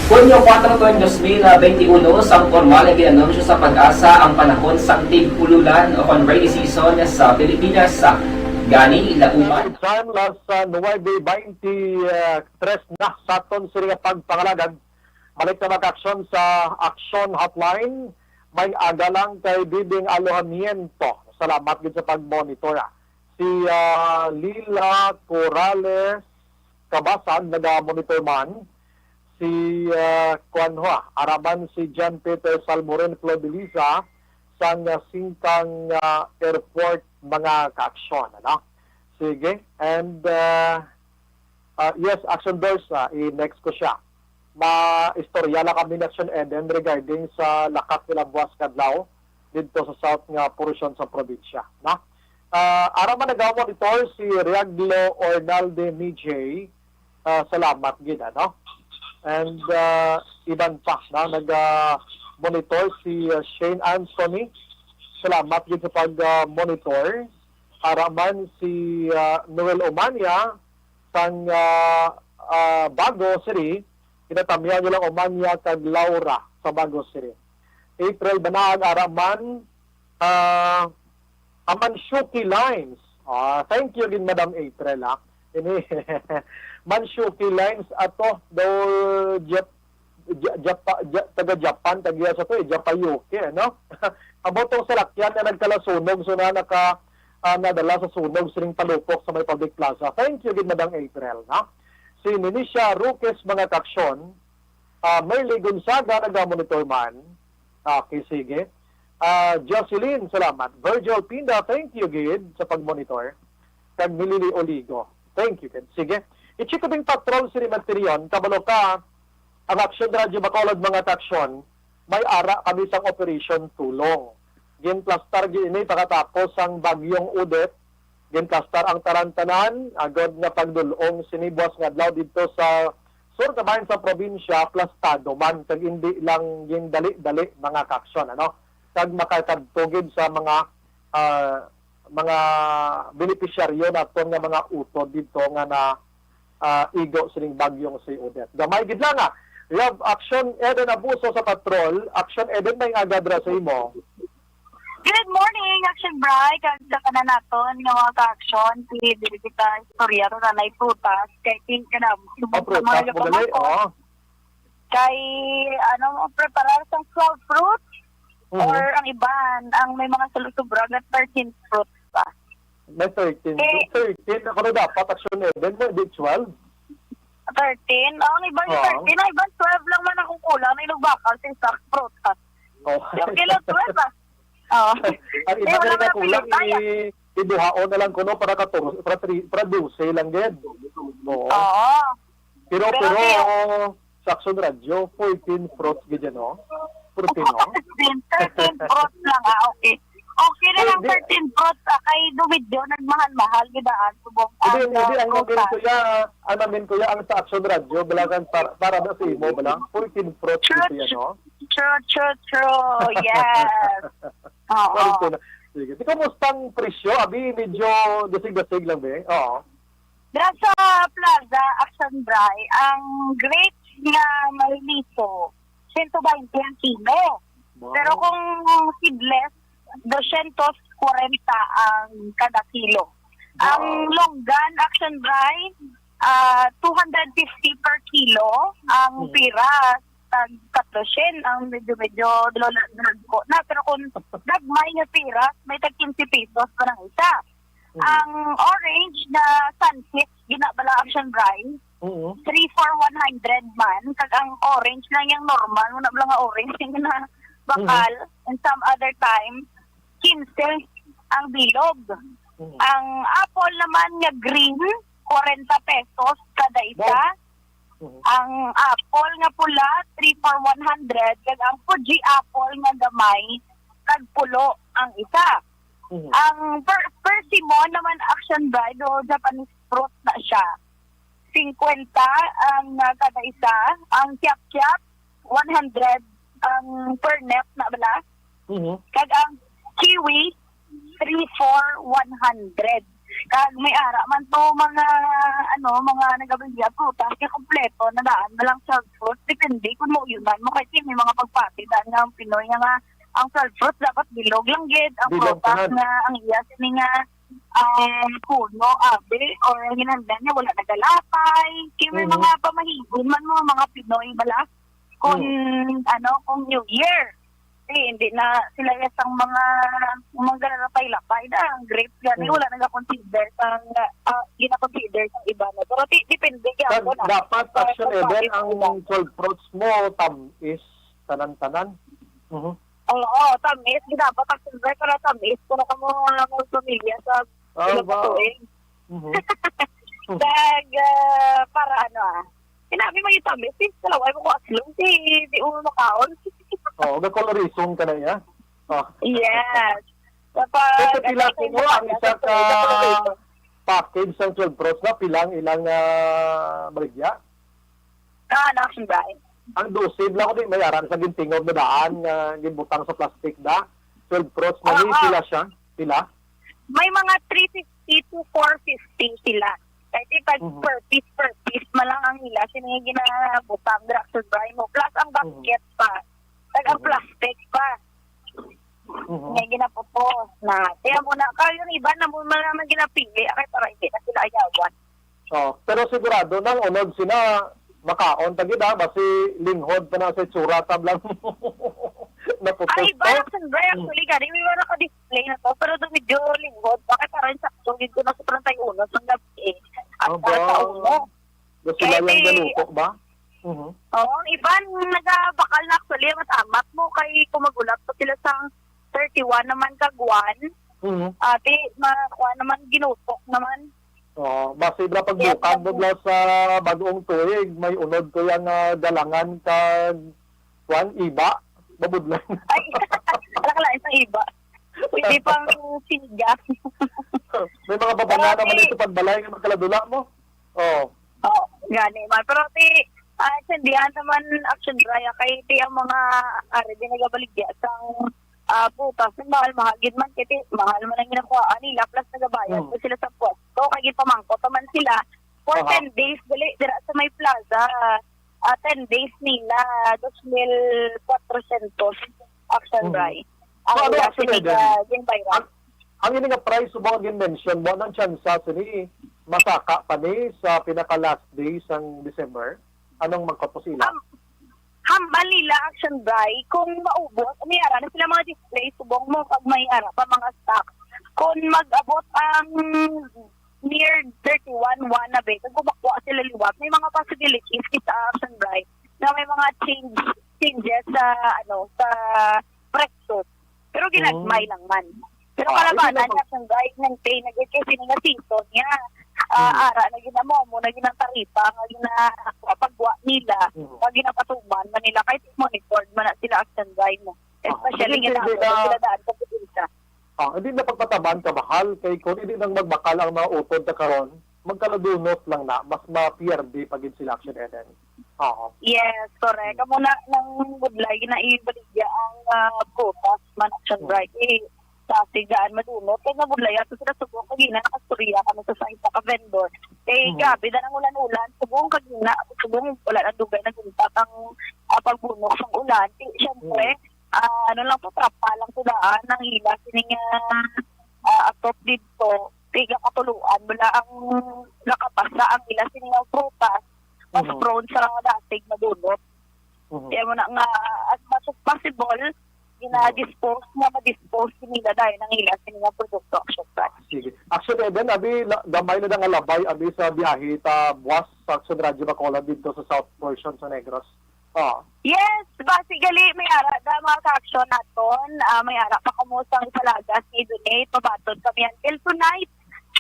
Hunyo kuwatro, dos mil benti uno, sang pormal nga gin-anunsyo sa PAGASA ang panahon sang tig-ululan o kon rainy season sa Pilipinas. Gani, lauman. Time, las, ah, nuwebe beintitrés na sa aton sini nga pagpangalagad. Balik na mag-aksyon sa Aksyon Hotline. May aga lang kay Bibing Alojamiento. Salamat gid sa pag-monitor, ah. Si, ah, Lila Corrales Kabasag, naga-monitor man. Si, ah, kuwan ho, ah, ara man si John Peter Salmorin Flodeliza sang, ah, Singkang, ah, Airport, mga kaaksyon, ano? Sige. And, ah, ah, yes, Action Doors, ah, i-next ko siya. Maistorya lang kami ni Action Eden regarding sa lakat nila buwas nga adlaw didto sa south nga porsyon sa probinsya, no? Ah, ara man naga-monitor si Riaglo Ornalde Mijay. Ah, salamat gid, ano? And, ah, iban pa, no? Naga-monitor si, ah, Shane Anthony. Salamat gid sa pag, ah, monitor. Ara man si, ah, Noel Omania sang, ah, ah, Bago City. Ginatamyaw nila Omania kag Laura sa Bago City. April Banaag, ara man, ah, Aman Shuki Lines. Ah, thank you gid, Madam April, ah. Ini Manshuki Lines ato, do Jap-, Ja-, Japa-, Ja-, taga Japan, taga sa to, eh, Japayuki, ano? Amo tong salakyan nga nagkalasunog, so na naka, ah, nadala sa sunog sining palupok sa may public plaza. Thank you gid, Madam April, ha? Si Ninicia Roques, mga kaaksyon, ah, Merly Gonzaga, naga-monitor man. Okay, sige. Ah, Jocelyn, salamat. Virgil Pinda, thank you gid sa pag-monitor. Kag Milili Oligo, thank you gid. Sige. I-check ko ding patrol sa Rimanterion. Kabalo ka, ang Action Radyo Bacolod, mga kaaksyon, may ara kami sang Operation Tulong. Ginplastar gid ini pagkatapos sang Bagyong Odette. Ginplastar ang tanan-tanan, agod nga pagdul-ong sini buwas nga adlaw didto sa sur kabahin sa probinsya, plastado man, kag indi lang gindali-dali, mga kaaksyon, ano? Kag makakadto gid sa mga, ah, mga benepisyaryo naton nga mga utod didto nga na, ah, igo sining bagyong si Odette. Gamay gid lang, ah. We have Action Eden Abuso sa patrol. Action Eden, may agad ra sa imo. Good morning, Action Bri, kag sa tanan naton nga mga ka-action, si diri kita istorya ron, Nanay Prutas, kay tin ka na, subong sa mga prutas mo gali, pamangkot. Oh. Kay, ano, preparar sang twelve fruits, Mhm. or ang iban, ang may mga salusubra, nga thirteen fruits pa. May thirteen. Eh, thirteen, ako na dapat, Action Eden, mo, di twelve? Thirteen? Oh, ang iban yung Oo. thirteen, ang iban twelve lang man akong kulang, na inugbakal sa isa, prutas. Oh. Yung kilo, twelve, ah. Oh. Ang Eh, iba wala na man ang kulang, pinutay, ah. i-, iduhaon na lang kuno para katorse, para three, para dose lang gid. Oo. Oo. Pero, Pero pero, di- sa Action Radyo, fourteen fruits gid yan, no? Fruit, no? Thirteen, thirteen fruits lang, ah, okay. Okay na lang, Hindi. thirteen fruits, ah, kay Dumidyo, nagmahal-mahal, gid, ah, subong Hindi, ang, hindi, ang ah, namin, prutas. Kuya, ang namin, Kuya, ang sa Action Radyo, balagan para, para na sa imo, bala? Fourteen fruits True, gid yan, no? True, true, true. Yes. Oo. Sorry po na. Sige. Di, kumusta ang presyo? Abi, medyo dasig-dasig lang, be. Oo. Dira sa Plaza, Action Bri, ang grapes nga may liso, sento baynte ang kilo. Wow. Pero kung seedless, dosyentos kwarenta ang kada kilo. Wow. Ang longgan, Action Bri, ah, two hundred fifty per kilo. Ang Hmm. piras, tag katlo syen, ang medyo, medyo dalo-, dagko na. Pero kung gagmay nga piras, may tag quince pesos pa ang isa. Hmm. Ang orange na sunset, gina-, bala, Action Bri, Oo. three for one hundred man. Kag ang orange lang yung normal, wala bala nga orange yung na bakal. Mhm. And some other time, quince ang bilog. Mhm. Ang apple naman nga green, kwarenta pesos kada isa. Wow. Mhm. Ang apple nga pula, three for one hundred, kag ang Fuji apple nga gamay, tag pulo ang isa. Mhm. Ang per-, persimmon naman, Action Bri, do Japanese fruit na siya. Singkwenta ang, ah, kada isa. Ang kiapkiap, one hundred ang per net na bala. Mhm. Kag ang kiwi, three for one hundred. Kag may ara man to mga, ano, mga nagabaligya prutas, kay kompleto na daan na lang sa fruit. Depende kung mauyonan mo, kay may mga pagpati daan nga ang Pinoy nga, nga ang twelve fruits dapat bilog lang gid. Ang bilog prutas tanan. Nga ang iya sini nga, um, puno, abi, or ang hinanda niya, wala nagalapay. Kay may Mhm. mga pamahigon man mo, mga Pinoy bala. Kung, Mhm. ano, kung New Year. Di, hindi na sila isang mga, mga galapay-lapay na. Ang grapes gani, Mm. wala nagakonsider sang, ah, ginakonsider sang iba na. Pero di, depende Kag gyapon, ah. dapat, Sa Action Eden, pagkain ang nila. twelve fruits mo, tam-is, tanan-tanan. Mhm. Oo, tamis. Dapat ang silver para tamis. Kung ako mo, ah, mga pamilya sa Ah, ilang ba? katuig. Mhm. Kag, ah, para ano, ah, sinabi mo yung tamis, eh, kalaway mo ko aslong, di, di mo makaon. Oo, gakolorisong ka na iya. Oh. Yes. Kapag, Pero pila ano, ko mo ang isa ka sa kolorisong. package sang twelve fruits na, pila ang ilang, ah, baligya? Ah, ano, Action Bright? Ang dose, bala ko di, may aran sa gintingob na daan nga ginbutang sa plastic da. Twelve fruits na ni, Oo. pila siya? Pila? May mga three fifty to four fifty sila. Kay di pag Mhm. per piece, per piece man lang ang ila, sini nga ginabutang dira sa dry mo. Plus ang Mhm. basket pa. Kag ang Mhm. plastic pa. Mhm. Nga ginapupos na. Kaya mo na, kaya yung iba na mo man naman ginapili, kay para hindi na sila ayawan. Oh, pero sigurado nang unod sina makaon ta gid, ah, basi linghod pa na sa itsura, tab lang naputos Ay, iba to. Lang sa Bray, Mm. actually, gani, may wala ko display na to, pero do medyo linghod pa, kay parang sakto gid ko na sa treinta y uno sa gabi. At Aba. sa uno. Basi Kaya lang di- galuto ba? Mhm. Oo, ang iban nagabakal na actually, ang amat mo, kay kung magulat pa sila sa thirty-one naman kag one, Mhm. ate, makuha naman, ginutok naman. Oh, basi bala Yes, pagbukag mo ma'am. bala sa bagong tuig, may unod ko yang, ah, galangan kag, kuwan, iba, mabudlay. Ay, wala ka lang isang iba. Pwede pang siga. May mga babanga Grabe. naman ito pagbalay nga magkaladula mo. Oh. Oh, gani man. Pero ti, ah, intindihan naman, Action Bright, kay ti ang mga ari din nagabaligya sang, ah, prutas, mahal-mahal gid man, kay ti, mahal man ang ginakuhaan nila, plus nagabayad Hmm. pa sila sa pwesto, kay gipamangkot naman sila for Aha. ten days, dali, dira sa may plaza, ah, ten days nila, dos mil kwatrosyentos, Action Hmm. Bright. So, Ang ano, ila actually, sini then, nga, yung bayran. ang, ang ini nga price, subong ang gin-mention mo, anong tsansa sini masaka pa ni sa pinaka last day sang December? Anong magkapos ila? Ham-, hambal nila, Action Bright, kung maubos, may ara na sila mga display, subong mo, pag may ara pa mga stock. Kung mag-abot ang near thirty-one, one na, be, kung kumakuha sila liwat, may mga possibilities kita, Action Bright, na may mga change, changes sa, ano, sa presyo. Pero ginagmay Mm. lang man. Pero Ah, kalabanan hindi na na kung guys ng pay na gid kasi nga season niya. Ah, Mm. ara na ginamo mo na ginang taripa nga gina pagwa nila, Mm. nga ginapatuman man nila kahit monitored man na sila, Action Bright, no. Ah, Especially hindi, gina hindi na sila daan sa probinsya. Ah, hindi na pagpataban ka mahal kay kung hindi nang magbakal ang mga utod ta karon, magkaladunot lang na, mas mapierde pa gid sila, Action Eden. Oo. Yes, correct. Amo na nang budlay na ibaligya ang, ah, prutas man, Action Hmm. Bright. Eh, sa sigaan madunot, kay nabudlay ato sila subong kagina nakastorya kami sa isa ka vendor. Eh, Hmm. grabe na ang ulan-ulan. Subong kagina, subong wala na dugay nag-untat ang, ah, pagbunok sang ulan. Di, syempre, Hmm. ah, ano lang to, trapa lang to daan ang ila sining, ah, ah, atop didto. Kay ginakatuluan bala ang nakapasa ang ila sini nga prutas, mas Mhm. prone sa mga dasig madunot. Mhm. Kaya mo na nga, as much as possible, gina-dispose nga ma-dispose nila dahil ang ila sini nga produkto, Action Bright. Sige. Action Eden, abi, la-, gamay na nga labay, abi, sa biyahe ta buwas sa Action Radyo Bacolod dito sa south portion sa Negros. Ah. Yes, basically, may ara da mga ka-action naton. Ah, may ara pa kamo sang ipalagas nga i-donate, mabaton kami until tonight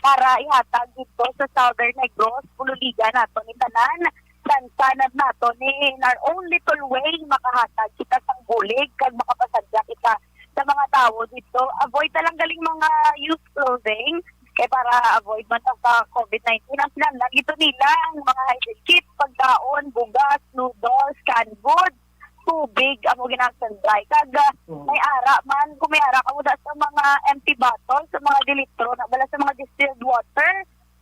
para ihatag dito sa Southern Negros, Bululigan naton ni tanan. Sansanad naton ni in our own little way, makahatag kita sang bulig kag makapasadya kita sa mga tawo dito. Avoid na lang galing mga used clothing. Kay para avoid man ta sa covid nineteen, ang kinahanglan gito nila ang mga hygiene kit, pagkaon, bugas, noodles, canned goods, tubig, amo gina-standby. Kag, ah, Mm. may ara man, kung may ara ka mo da sa mga empty bottles, sa mga dilitro na bala sa mga distilled water,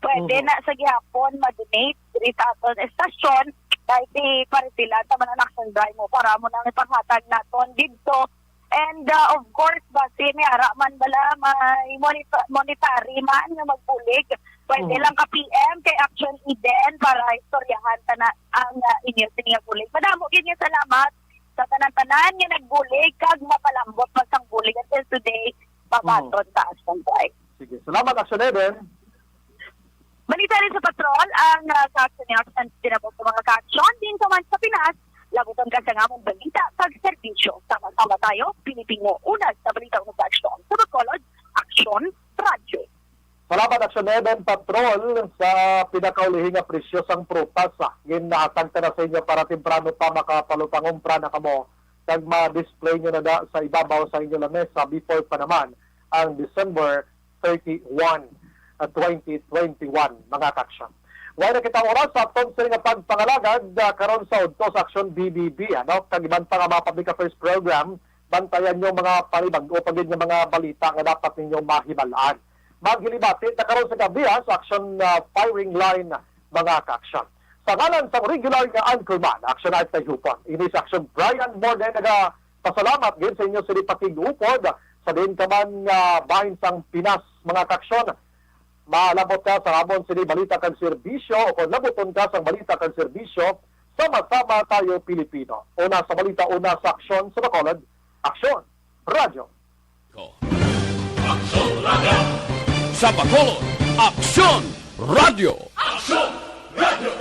pwede Mhm. na sa gihapon ma-donate diri sa aton estasyon. Kay si Parisilan, tama na, na-standby mo para mo nang ipanghatag naton didto. And, uh, of course, basi may ara man bala, may moneta-, monetary man nga magbulig. Pwede Mhm. lang ka P M kay Action Eden para istoryahan ta na ang, uh, inyo sini nga bulig. Madamo gyud nga salamat, Sa tanan-tanan nga nagbulig kag mapalambot pa sang bulig until today, mabaton ta, Action Bright. Sige. Salamat, Action Eden. Balita rin sa Patrol, ang, ah, sa Action News and tinapos sa mga ka-action, din sa man sa Pinas, labuton ka sa ngamong balita kag serbisyo. Sama-sama tayo, Pilipino, una sa balita, una sa aksyon. Sa Bacolod, Aksyon Radyo. Salamat, Action Eden. Patrol, sa pinakaulihi nga presyo sang prutas, ah, ginhatag ta na sa inyo para temprano pa makapalupangumpra na kamo kag ma-display nyo na da sa ibabaw sa inyo lamesa before pa naman ang December thirty-one, ah, twenty twenty-one, mga ka-action. Way na kita oras sa aton sini nga pagpangalagad, ah, karon sa Udto sa Aksyon B B B, ano, kag iban pa nga mga public affairs program. Bantayan nyo mga panibag-o pa gid nga mga balita nga dapat ninyo mahibal-an. Maghilibati ta karon sa gab-i, ha, sa Action, ah, Firing Line, mga ka-action. Sa ngalan sang regular nga anchorman, Action Art kay Hupon, ini sa Action Brian Morden, nagapasalamat gid sa inyo sini pakig-upod sa diin ka man nga bahin sang Pinas, mga ka-action. Malabot ka sa amon sini balita kag serbisyo, o kon labuton ka sang balita kag serbisyo, sama-sama tayo, Pilipino. Una sa balita, una sa aksyon, sa Bacolod, Aksyon Radyo. Ko. Aksyon Radyo. Sa Bacolod, Aksyon Radyo. Aksyon Radyo.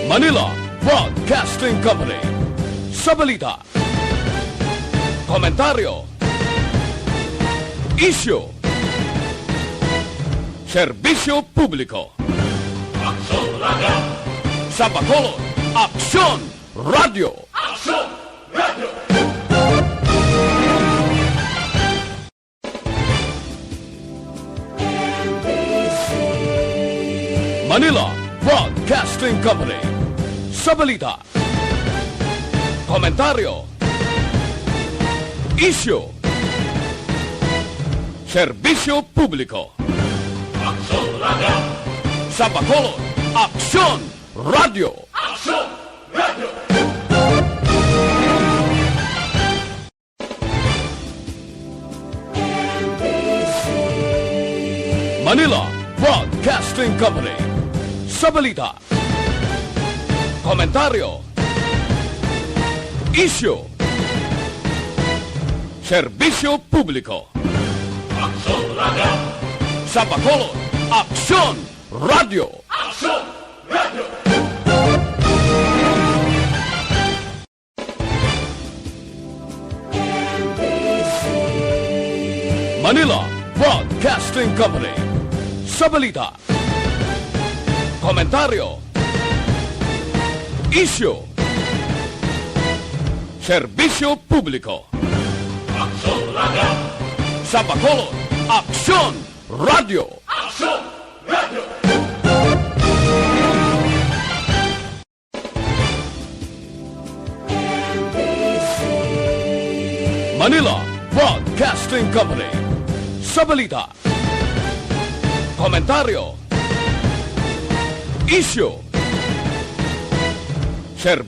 Manila Broadcasting Company. Sa balita, komentaryo, isyu, serbisyo publiko. Aksyon Radyo. Sa Bacolod, Aksyon Radyo. Aksyon Radyo. Manila Broadcasting Company. Sa balita, komentaryo, isyu, serbisyo publiko. Aksyon Radyo. Sa Bacolod, Aksyon Radyo. Aksyon Radyo. Manila Broadcasting Company. Sa balita, komentaryo, isyu, serbisyo publiko. Aksyon Radyo. Sa Bacolod, Aksyon Radyo. Aksyon Radyo. Manila Broadcasting Company. Sa balita, komentaryo, isyu, serbisyo publiko. Aksyon Radyo. Sa Bacolod, Aksyon Radyo. Aksyon Radyo. Manila Broadcasting Company. Sa balita, komentaryo, isyu, serbisyo